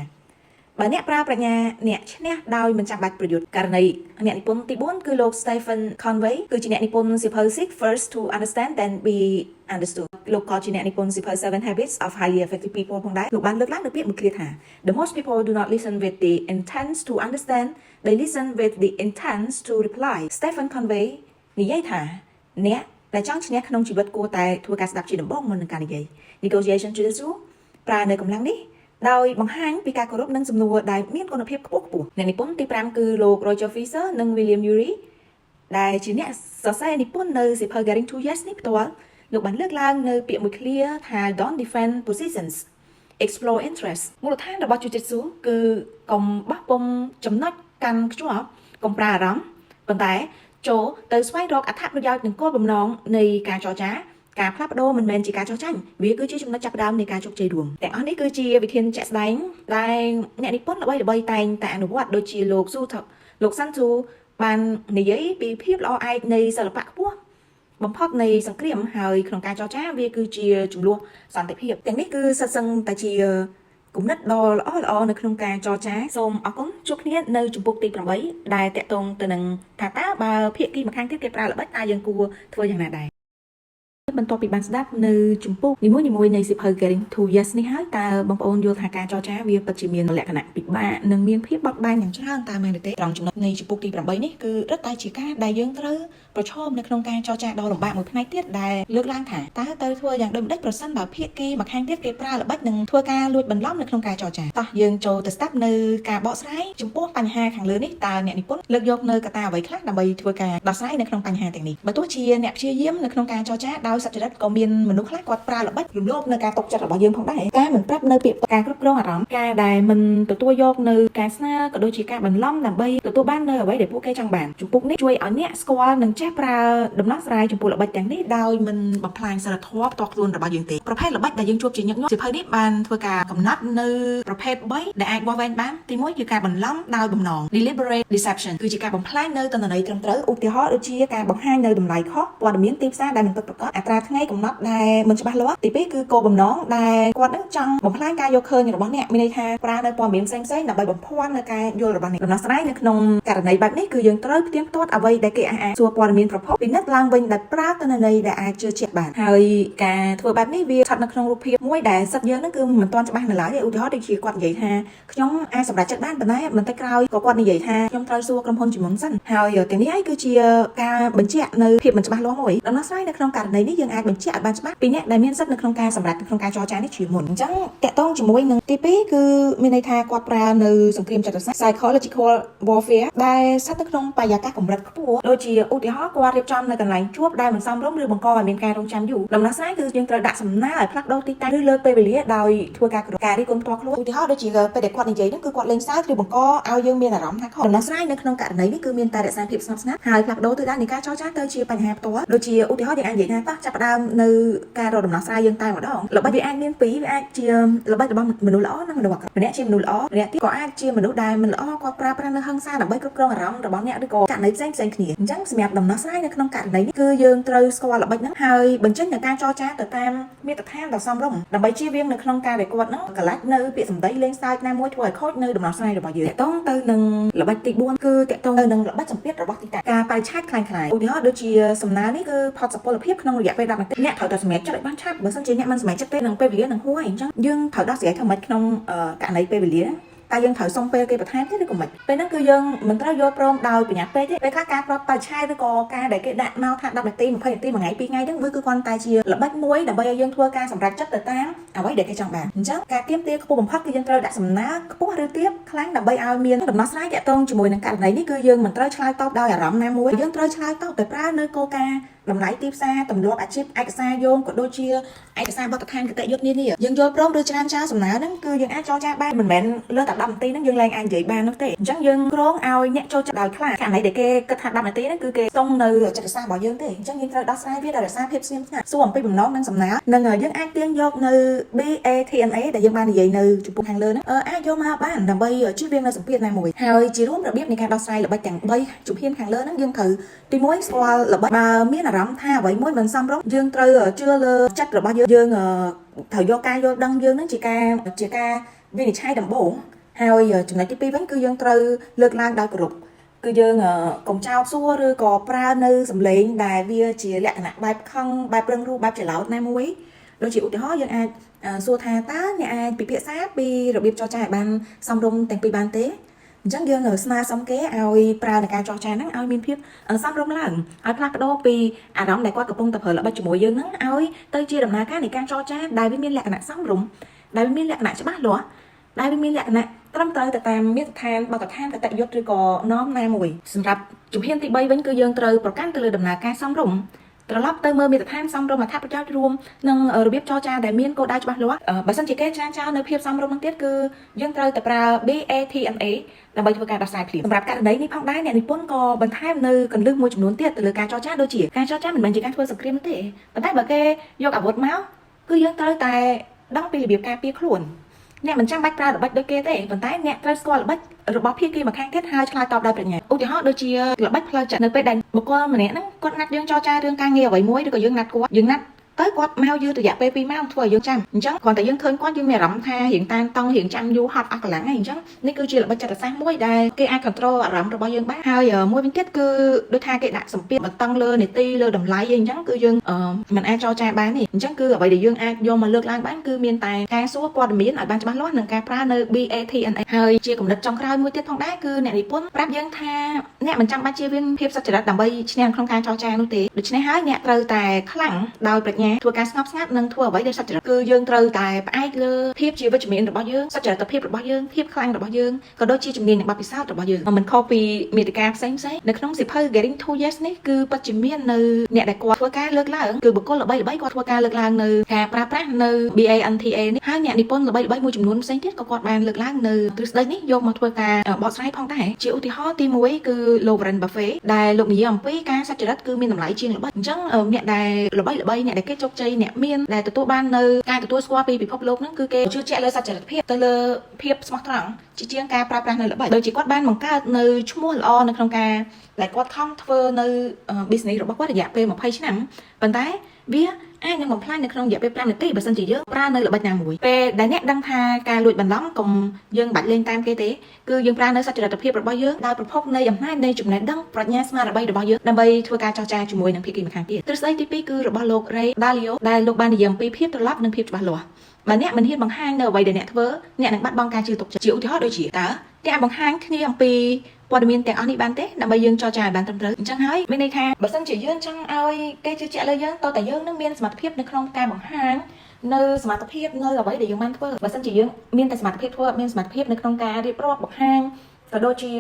បើអ្នកប្រើប្រាជ្ញាអ្នកឈ្នះដោយមិនចាំបាច់ប្រយុទ្ធករណីអ្នកនិពន្ធទី4គឺលោក Stephen Conway គឺជាអ្នកនិពន្ធសៀវភៅ Seek First to Understand, Then Be Understood លោកក៏ជាអ្នកនិពន្ធសៀវភៅ Seven Habits of Highly Effective People ផងដែរលោកបានលើកឡើងនៅពាក្យមួយឃ្លាថា The most people do not listen with the intent to understand. They listen with the intent to reply. Stephen Conway និយាយថាអ្នកដែលចង់ឈ្នះក្នុងជីវិតគួរតែធ្វើការស្ដាប់ជាដំបូងមុននឹងការនិយាយ Negotiation Jujitsu ប្រើនៅកម្លាំងនេះដោយបង្ហាញពីការគោរពនិងសំណួរដែលមានគុណភាពខ្ពស់ខ្ពស់អ្នកនិពន្ធទី5គឺលោក Roger Fisher និង William Ury ដែលជាអ្នកសរសេរនិពន្ធនៅសៀវភៅ Getting to Yes នេះផ្ទាល់លោកបានលើកឡើងនៅពាក្យមួយឃ្លាថា Don't defend positions, explore interest. មូលដ្ឋានរបស់ Jujitsu គឺកុំបោះពុំចំណុចកាន់ខ្ជាប់កុំប្រើអារម្មណ៍ប៉ុន្តែចូលទៅស្វែងរកអត្ថប្រយោជន៍និងគោលបំណងនៃការចរចាការផ្លាស់ប្ដូរមិនមែនជាការចោះចាញ់វាគឺជាចំណុចចាប់ផ្ដើមនៃការជោគជ័យរួមទាំងអស់នេះគឺជាវិធានជាក់ស្ដែងដែលអ្នកនិពន្ធល្បីៗតែងតែអនុវត្តដូចជាលោកស៊ូលោកសាន់ស៊ូបាននិយាយពីភាពល្អឯកនៃសិល្បៈខ្ពស់បំផុតនៃសង្គ្រាមហើយក្នុងការចរចាវាគឺជាជម្លោះសន្តិភាពទាំងនេះគឺសិតសឹងតែជាគ គំនិតដ៏ល្អល្អនៅក្នុងការចរចាសូមអរគុណជួបគ្នានៅជំពូកទី8ដែលតាក់ទងទៅនឹងថាតើបើភាគីម្ខាងទៀតគេប្រើល្បិចតើយើងគួរធ្វើយ៉ាងណាដែរបន្ទាប់ពីបានស្ដាប់នៅជំពូកនីមួយៗនៃសៀវភៅ Getting to Yes នេះហើយតើបងប្អូនយល់ថាការចរចាវាពិតជាមានលក្ខណៈពិបាកនិងមានភាពបត់បែនយ៉ាងច្រើនតើមែនឬទេត្រង់ចំណុចនៃជំពូកទី8នេះគឺរឹតតែជាការដែលយើងត្រូវប្រឈមនៅក្នុងការចរចាដ៏លំបាកមួយផ្នែកទៀតដែលលើកឡើងថាតើត្រូវធ្វើយ៉ាងដូចម្តេចប្រសិនបើភាគីម្ខាងទៀតគេប្រើល្បិចនិងធ្វើការលួចបន្លំនៅក្នុងការចរចាតោះយើងចូលទៅស្ដាប់នៅការបកស្រាយចំពោះបញ្ហាខាងលើនេះតើអ្នកនិពន្ធលើកយកនៅកត្តាអ្វីខ្លះដើម្បីធ្វើការដោះស្រាយនៅក្នុងបញ្ហាទាំងនេះបើទោះជាអ្នកព្យាយាមនៅក្នុងការចរចាដោយសុចរិតក៏មានមនុស្សខ្លះគាត់ប្រើល្បិចរំលោភនៅការទុកចិត្តរបស់យើងផងដែរការមិនប្រាប់នៅពាក្យការគ្រប់គ្រងអារម្មណ៍ការដែលមិនទទួលយកនៅការស្នើក៏ដូចជាការបន្លំដើម្បីទទួលបាននៅអ្វីដែលពួកគេចង់បានជំពូកនេះជួយឲ្យអ្នកស្គាល់និងចេះប្រើដំណោះស្រាយចំពោះល្បិចទាំងនេះដោយមិនបំផ្លាញសីលធម៌ផ្ទាល់ខ្លួនរបស់យើងទេប្រភេទល្បិចដែលយើងជួបជាញឹកញាប់សៀវភៅនេះបានធ្វើការកំណត់នៅប្រភេទ3ដែលអាចវាស់វែងបានទី1គឺការបន្លំដោយបំណង deliberate deception គឺជាការបំផ្លាញនៅទិន្នន័យត្រឹមត្រូវឧទាហរណ៍ដូចជាការបង្ហាញនៅតម្លៃខុសព័ត៌មានទីផ្សារដែលមិនពិតប្រាកដអត្រាថ្ងៃកំណត់ដែលមិនច្បាស់លាស់ទី2គឺគោលបំណងដែលគាត់នឹងចង់បំផ្លាញការយកឃើញរបស់អ្នកមានន័យថាប្រើនៅព័ត៌មានផ្សេងៗដើម្បីបំភាន់នៅការយល់របស់អ្នកដំណោះស្រាយនៅក្នុងករណីបែបនេះគឺយើងត្រូវផ្ទៀងផ្ទាត់អ្វីដែលគេអះអាងសួរព័ត៌មានប្រភពពិនិត្យឡើងវិញដែលប្រើទិន្នន័យដែលអាចជឿជាក់បានហើយការធ្វើបែបនេះវាស្ថិតនៅក្នុងរូបភាពមួយដែលសិទ្ធិយើងនឹងគឺមិនទាន់ច្បាស់នៅឡើយទេឧទាហរណ៍ដូចជាគាត់និយាយថាខ្ញុំអាចសម្រេចចិត្តបានប៉ុន្តែបន្តិចក្រោយក៏គាត់និយាយថាខ្ញុំត្រូវសួរក្រុមហ៊ុនជាមុនសិនហើយទាំងនេះហើយគឺជាការបញ្ជាក់នៅភាពមិនច្បាស់លាស់មួយដំណោះស្រាយនៅក្នុងករណីនេះយើងអាចបញ្ជាក់ឲ្យបានច្បាស់ពីអ្នកដែលមានសិទ្ធិនៅក្នុងការសម្រេចក្នុងការចរចានេះជាមុនអញ្ចឹងតាក់ទងជាមួយនឹងទី2គឺមានន័យថាគាត់ប្រើនៅសង្គ្រាមចិត្តសាស្ត្រ psychological warfare ដែលស្ថិតនៅក្នុងបរិយាកាសកម្រិតខ្ពស់ដូចជាឧទាហរណ៍គាត់រៀបចំនៅកន្លែងជួបដែលមិនសមរម្យឬបង្កឲ្យមានការរងចាំយូរដំណោះស្រាយគឺយើងត្រូវដាក់សំណើឲ្យផ្លាស់ប្ដូរទីតាំងឬលើកពេលវេលាដោយធ្វើការគោរពការរិះគន់ផ្ទាល់ខ្លួនឧទាហរណ៍ដូចជាពេលដែលគាត់និយាយហ្នឹងគឺគាត់លេងសើចឬបង្កឲ្យយើងមានអារម្មណ៍ថាខុសដំណោះស្រាយនៅក្នុងករណីនេះគឺមានតែរក្សាភាពស្ងប់ស្ងាត់ហើយផ្លាស់ប្ដូរទិសដៅនៃការចរចាទៅជាបញ្ហាផ្ទាល់ដូចជាឧទាហរណ៍យើងអាចនិយាយថាតោះចាប់ផ្ដើមនៅការរកដំណោះស្រាយយើងតែម្ដងល្បិចវាអាចមានពីរវាអាចជាល្បិចរបស់មនុស្សល្អនិងមនុស្សអាក្រក់ម្នាក់ជាមនុស្សល្អម្នាក់ទៀតក៏អាចជាមនុស្សដែលមិនល្អគាត់ប្រើប្រាស់នៅហិង្សាដើម្បីគ្រប់គ្រងអារម្មណ៍របស់អ្នកឬក៏ករណីផ្សេងផ្សេងគ្នាអញ្ចឹងសម្រាប់ដំណោះស្រាយនៅក្នុងករណីនេះគឺយើងត្រូវស្គាល់ល្បិចហ្នឹងហើយបញ្ចេញនៅការចរចាទៅតាមមាត្រដ្ឋានដ៏សមរម្យដើម្បីជៀសវាងនៅក្នុងការដែលគាត់ហ្នឹងកលាច់នៅពាក្យសម្ដីលេងសើចណាមួយធ្វើឲ្យខូចនៅដំណោះស្រាយរបស់យើងតាក់ទងទៅនឹងល្បិចទី4គឺតាក់ទងទៅនឹងល្បិចសម្ពាធរបស់ទីតាំងការបរិច្ឆេទក្លាយៗឧទាហរណ៍ដូចជាសំណើនេះគឺផុតសុពលភាពក្នុងរយៈពេល10នាទីអ្នកត្រូវតែសម្រេចចិត្តឲ្យបានឆាប់បើមិនជាអ្នកមិនសម្រេចចិត្តទេនឹងពេលវេលានឹងហួសអញ្ចឹងយើងត្រូវដោះស្រាយធ្វើម៉េចក្នុងករណីពេលវេលាតើយើងត្រូវសុំពេលគេបន្ថែមទេឬក៏មិនពេលហ្នឹងគឺយើងមិនត្រូវយល់ព្រមដោយប្រញាប់ពេកទេពេលខ្លះការប្រាប់បរិច្ឆេទឬក៏ការដែលគេដាក់មកថា10នាទី20នាទីមួយថ្ងៃពីរថ្ងៃហ្នឹងវាគឺគ្រាន់តែជាល្បិចមួយដើម្បីឲ្យយើងធ្វើការសម្រេចចិត្តទៅតាមអ្វីដែលគេចង់បានអញ្ចឹងការទាមទារខ្ពស់បំផុតគឺយើងត្រូវដាក់សំណើខ្ពស់ឬទាបខ្លាំងដើម្បីឲ្យមានដំណោះស្រាយតាក់ទងជាមួយនឹងករណីនេះគឺយើងមិនត្រូវឆ្លើយតបដោយអារម្មណ៍ណាមួយយើងត្រូវឆ្លើយតបដោយប្រើនៅគោលការណ៍តម្លៃទីផ្សារទម្លាប់អាជីពឯកសារយោងក៏ដូចជាឯកសារបទដ្ឋានគតិយុត្តនានាយើងយល់ព្រមឬច្រានចោលសំណើហ្នឹងគឺយើងអាចចរចាបានមិនមែនលើតែ10នាទីហ្នឹងយើងលែងអាចនិយាយបាននោះទេអញ្ចឹងយើងគ្រងឲ្យអ្នកចូលចិត្តដោយខ្លាចករណីដែលគេគិតថា10នាទីហ្នឹងគឺគេស្ទង់នៅចិត្តសាស្ត្ររបស់យើងទេអញ្ចឹងយើងត្រូវដោះស្រាយវាដោយរក្សាភាពស្ងៀមស្ងាត់សួរអំពីបំណងនិងសំណើនិងយើងអាចទាញយកនៅ BATNA ដែលយើងបាននិយាយនៅចំពោះខាងលើហ្នឹងអាចយកមកបានដើម្បីជៀសវាងនៅសម្ពាធណាមួយហើយជារួមរបៀបនៃការដោះស្រាយល្បិចទាំង3ជំហានខាងលើហ្នឹងយើងត្រូវទី1ស្គាល់ល្បិចបើមានអារម្មណ៍ថាអ្វីមួយមិនសមរម្យយើងត្រូវជឿលើចិត្តរបស់យើងយើងត្រូវយកការយល់ដឹងយើងហ្នឹងជាការវិនិច្ឆ័យដំបូងហើយចំណុចទី2វិញគឺយើងត្រូវលើកឡើងដោយគោរពគឺយើងកុំចោទសួរឬក៏ប្រើនៅសម្លេងដែលវាជាលក្ខណៈបែបខឹងបែបរឹងរូសបែបច្រឡោតណាមួយដូចជាឧទាហរណ៍យើងអាចសួរថាតើអ្នកអាចពិភាក្សាពីរបៀបចរចាឲ្យបានសមរម្យទាំងពីរបានទេអញ្ចឹងយើងស្នើសុំគេឲ្យប្រើในការចរចាហ្នឹងឲ្យមានភាពសមរម្យឡើងឲ្យផ្លាស់ប្ដូរពីអារម្មណ៍ដែលគាត់កំពុងតែប្រើល្បិចជាមួយយើងហ្នឹងឲ្យទៅជាដំណើរការនៃការចរចាដែលវាមានលក្ខណៈសមរម្យដែលវាមានលក្ខណៈច្បាស់លាស់ដែលវាមានលក្ខណៈត្រឹមត្រូវទៅតាមមាត្រដ្ឋានបទដ្ឋានគតិយុត្តឬក៏norm ណាមួយសម្រាប់ជំហានទី3វិញគឺយើងត្រូវប្រកាន់ទៅលើដំណើរការសមរម្យត្រឡប់ទៅមើលមាត្រដ្ឋានសមរម្យអត្ថប្រយោជន៍រួមនិងរបៀបចរចាដែលមានគោលដៅច្បាស់លាស់បើសិនជាគេច្រានចោលនៅភាពសមរម្យនឹងទៀតគឺយើងត្រូវតែប្រើ BATNA ដើម្បីធ្វើការដោះស្រាយភ្លាមសម្រាប់ករណីនេះផងដែរអ្នកនិពន្ធក៏បន្ថែមនៅគន្លឹះមួយចំនួនទៀតទៅលើការចរចាដូចជាការចរចាមិនមែនជាការធ្វើសង្គ្រាមទេប៉ុន្តែបើគេយកអាវុធមកគឺយើងត្រូវតែដឹងពីរបៀបការពារខ្លួនអ្នកមិនចាំបាច់ប្រើល្បិចដូចគេទេប៉ុន្តែអ្នកត្រូវស្គាល់ល្បិចរបស់ភាគីម្ខាងទៀតហើយឆ្លើយតបដោយប្រាជ្ញាឧទាហរណ៍ដូចជាល្បិចផ្លូវចិត្តនៅពេលដែលបុគ្គលម្នាក់ហ្នឹងគាត់ណាត់យើងចរចារឿងការងារអ្វីមួយឬក៏យើងណាត់គាត់យើងណាត់ ទៅគាត់មកយឺតរយៈពេល2ម៉ោងធ្វើឲ្យយើងចាំអញ្ចឹងគ្រាន់តែយើងឃើញគាត់យើងមានអារម្មណ៍ថារៀងតានតឹងរៀងចាំយូរហត់អស់កម្លាំងហើយអញ្ចឹងនេះគឺជាល្បិចចិត្តសាស្ត្រមួយដែលគេអាច control អារម្មណ៍របស់យើងបានហើយមួយវិញទៀតគឺដូចថាគេដាក់សម្ពាធបន្តឹងលើនីតិលើតម្លៃអីអញ្ចឹងគឺយើងមិនអាចចរចាបានទេអញ្ចឹងគឺអ្វីដែលយើងអាចយកមកលើកឡើងបានគឺមានតែការសួរព័ត៌មានឲ្យបានច្បាស់លាស់និងការប្រើនៅ BATNA ហើយជាគំនិតចុងក្រោយមួយទៀតផងដែរគឺអ្នកនិពន្ធប្រាប់យើងថាអ្នកមិនចាំបាច់ជៀសវាងភាពសុចរិតដើម្បីឈ្នះក្នុងការចរចានោះទេដូច្នេះហើយអ្នកត្រូវតែខ្លាំងដោយប្រាជ្ញាធ្វើការស្ងប់ស្ងាត់និងធ្វើអ្វីដែលសុចរិតគឺយើងត្រូវតែផ្អែកលើភាពជាវិជ្ជមានរបស់យើងសុចរិតភាពរបស់យើងភាពខ្លាំងរបស់យើងក៏ដូចជាជំនាញនិងបទពិសោធន៍របស់យើងមិនខុសពីមាតិកាផ្សេងៗនៅក្នុងសៀវភៅ Getting to Yes នេះគឺពិតជាមាននៅអ្នកដែលគាត់ធ្វើការលើកឡើងគឺបុគ្គលល្បីៗគាត់ធ្វើការលើកឡើងនៅការប្រើប្រាស់នៅ BANTA នេះហើយអ្នកនិពន្ធល្បីៗមួយចំនួនផ្សេងទៀតក៏គាត់បានលើកឡើងនៅទ្រឹស្ដីនេះយកមកធ្វើការបកស្រាយផងដែរជាឧទាហរណ៍ទី1គឺលោក Warren Buffett ដែលលោកនិយាយអំពីការសុចរិតគឺមានតម្លៃជាងល្បិចអញ្ចឹងអ្នកដែលល្បីល្បីអ្នកដែលគេជោគជ័យអ្នកមានដែលទទួលបាននៅការទទួលស្គាល់ពីពិភពលោកហ្នឹងគឺគេជឿជាក់លើសុចរិតភាពទៅលើភាពស្មោះត្រង់ជាជាងការប្រើប្រាស់នៅល្បិចដូចជាគាត់បានបង្កើតនៅឈ្មោះល្អនៅក្នុងការដែលគាត់ខំធ្វើនៅ business របស់គាត់រយៈពេល20ឆ្នាំប៉ុន្តែវាអាចនឹងបំផ្លាញនៅក្នុងរយៈពេល5នាទីបើសិនជាយើងប្រើនៅល្បិចណាមួយពេលដែលអ្នកដឹងថាការលួចបន្លំកុំយើងបាច់លេងតាមគេទេគឺយើងប្រើនៅសុចរិតភាពរបស់យើងដោយប្រភពនៃអំណាចនៃចំណេះដឹងប្រាជ្ញាស្មារតីរបស់យើងដើម្បីធ្វើការចរចាជាមួយនឹងភាគីម្ខាងទៀតទ្រឹស្ដីទី2គឺរបស់លោក Ray Dalio ដែលលោកបាននិយាយអំពីភាពត្រឡប់និងភាពច្បាស់លាស់បើអ្នកមិនហ៊ានបង្ហាញនៅអ្វីដែលអ្នកធ្វើអ្នកនឹងបាត់បង់ការជឿទុកចិត្តជាឧទាហរណ៍ដូចជាតើអ្នកអាចបង្ហាញគ្នាអំពីព័ត៌មានទាំងអស់នេះបានទេដើម្បីយើងចរចាឲ្យបានត្រឹមត្រូវអញ្ចឹងហើយមានន័យថាបើសិនជាយើងចង់ឲ្យគេជឿជាក់លើយើងតើតែយើងនឹងមានសមត្ថភាពនៅក្នុងការបង្ហាញនៅសមត្ថភាពនៅអ្វីដែលយើងបានធ្វើបើសិនជាយើងមានតែសមត្ថភាពធ្វើអត់មានសមត្ថភាពនៅក្នុងការរៀបរាប់បង្ហាញក៏ដូចជា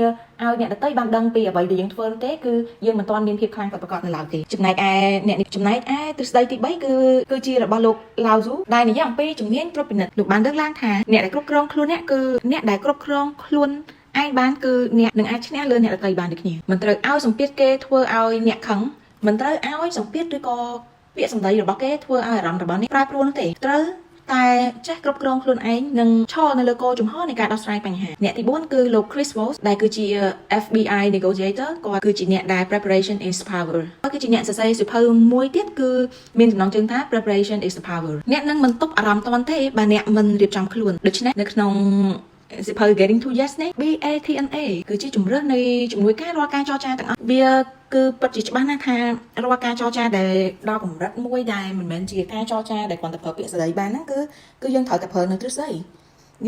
ឲ្យអ្នកដទៃបានដឹងពីអ្វីដែលយើងធ្វើនោះទេគឺយើងមិនទាន់មានភាពខ្លាំងពិតប្រាកដនៅឡើយទេចំណែកឯអ្នកនេះចំណែកឯទ្រឹស្ដីទី3គឺគឺជារបស់លោកឡាវស៊ូដែលនិយាយអំពីជំនាញត្រួតពិនិត្យលោកបានលើកឡើងថាអ្នកដែលគ្រប់គ្រងខ្លួនអ្នកគឺអ្នកដែលគ្រប់គ្រងខ្លួនឯងបានគឺអ្នកនឹងអាចឈ្នះលើអ្នកដទៃបានដូចគ្នាមិនត្រូវឲ្យសម្ពាធគេធ្វើឲ្យអ្នកខឹងមិនត្រូវឲ្យសម្ពាធឬក៏ពាក្យសម្ដីរបស់គេធ្វើឲ្យអារម្មណ៍របស់អ្នកប្រែប្រួលនោះទេត្រូវតែចេះគ្រប់គ្រងខ្លួនឯងនិងឈរនៅលើគោលជំហរនៃការដោះស្រាយបញ្ហាអ្នកទី4គឺលោក Chris Voss ដែលគឺជា FBI negotiator គាត់គឺជាអ្នកដែល preparation is power គាត់គឺជាអ្នកសរសេរសៀវភៅមួយទៀតគឺមានចំណងជើងថា Preparation is the power អ្នកនឹងមិនទប់អារម្មណ៍ទាន់ទេបើអ្នកមិនរៀបចំខ្លួនដូច្នេះនៅក្នុងសៀវភៅ Getting to Yes នេះ BATNA គឺជាជំរើសនៃជំនួយការរាល់ការចរចាទាំងអស់វាគឺពិតជាច្បាស់ណាស់ថារាល់ការចរចាដែលដល់កម្រិតមួយដែលមិនមែនជាការចរចាដែលគ្រាន់តែប្រើពាក្យសម្ដីបានហ្នឹងគឺគឺយើងត្រូវតែប្រើនៅទ្រឹស្ដី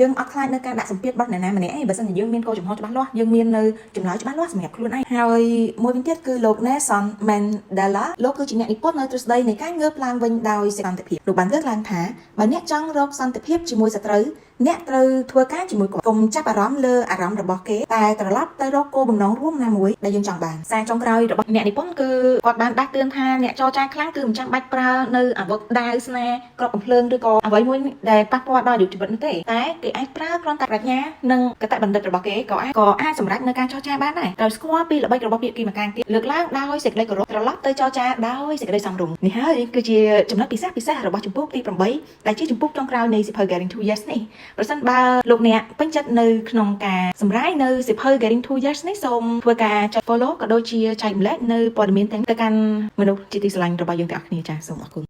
យើងអត់ខ្លាចនៅការដាក់សម្ពាធរបស់អ្នកណាម្នាក់ឯងបើសិនជាយើងមានគោលជំហរច្បាស់លាស់យើងមាននៅចម្លើយច្បាស់លាស់សម្រាប់ខ្លួនឯងហើយមួយវិញទៀតគឺលោក Nelson Mandela លោកគឺជាអ្នកនិពន្ធនៅទ្រឹស្ដីនៃការងើបឡើងវិញដោយសន្តិភាពលោកបានលើកឡើងថាបើអ្នកចង់រកសន្តិភាពជាមួយសត្រូវអ្នកត្រូវធ្វើការជាមួយគាត់កុំចាប់អារម្មណ៍លើអារម្មណ៍របស់គេតែត្រឡប់ទៅរកគោលបំណងរួមណាមួយដែលយើងចង់បានសារចុងក្រោយរបស់អ្នកនិពន្ធគឺគាត់បានដាស់តឿនថាអ្នកចរចាខ្លាំងគឺមិនចាំបាច់ប្រើនៅអាវុធដាវស្នាគ្រាប់កំភ្លើងឬក៏អ្វីមួយដែលប៉ះពាល់ដល់អាយុជីវិតនោះទេតែគេអាចប្រើគ្រាន់តែប្រាជ្ញានិងគតិបណ្ឌិតរបស់គេក៏អាចសម្រេចនៅការចរចាបានដែរត្រូវស្គាល់ពីល្បិចរបស់ភាគីម្ខាងទៀតលើកឡើងដោយសេចក្តីគោរពត្រឡប់ទៅចរចាដោយសេចក្តីសមរម្យនេះហើយគឺជាចំណុចពិសេសពិសេសរបស់ជំពូកទី8ដែលជាជំពូកចុងក្រោយនៃសៀវភៅ Getting to Yes នេះប្រសិនបើលោកអ្នកពេញចិត្តនៅក្នុងការសម្រាយនៅសៀវភៅ Getting to Yes នេះសូមធ្វើការចុច follow ក៏ដូចជាចែករំលែកនៅព័ត៌មានទាំងទៅកាន់មនុស្សជាទីស្រឡាញ់របស់យើងទាំងអស់គ្នាចា៎សូមអរគុណ។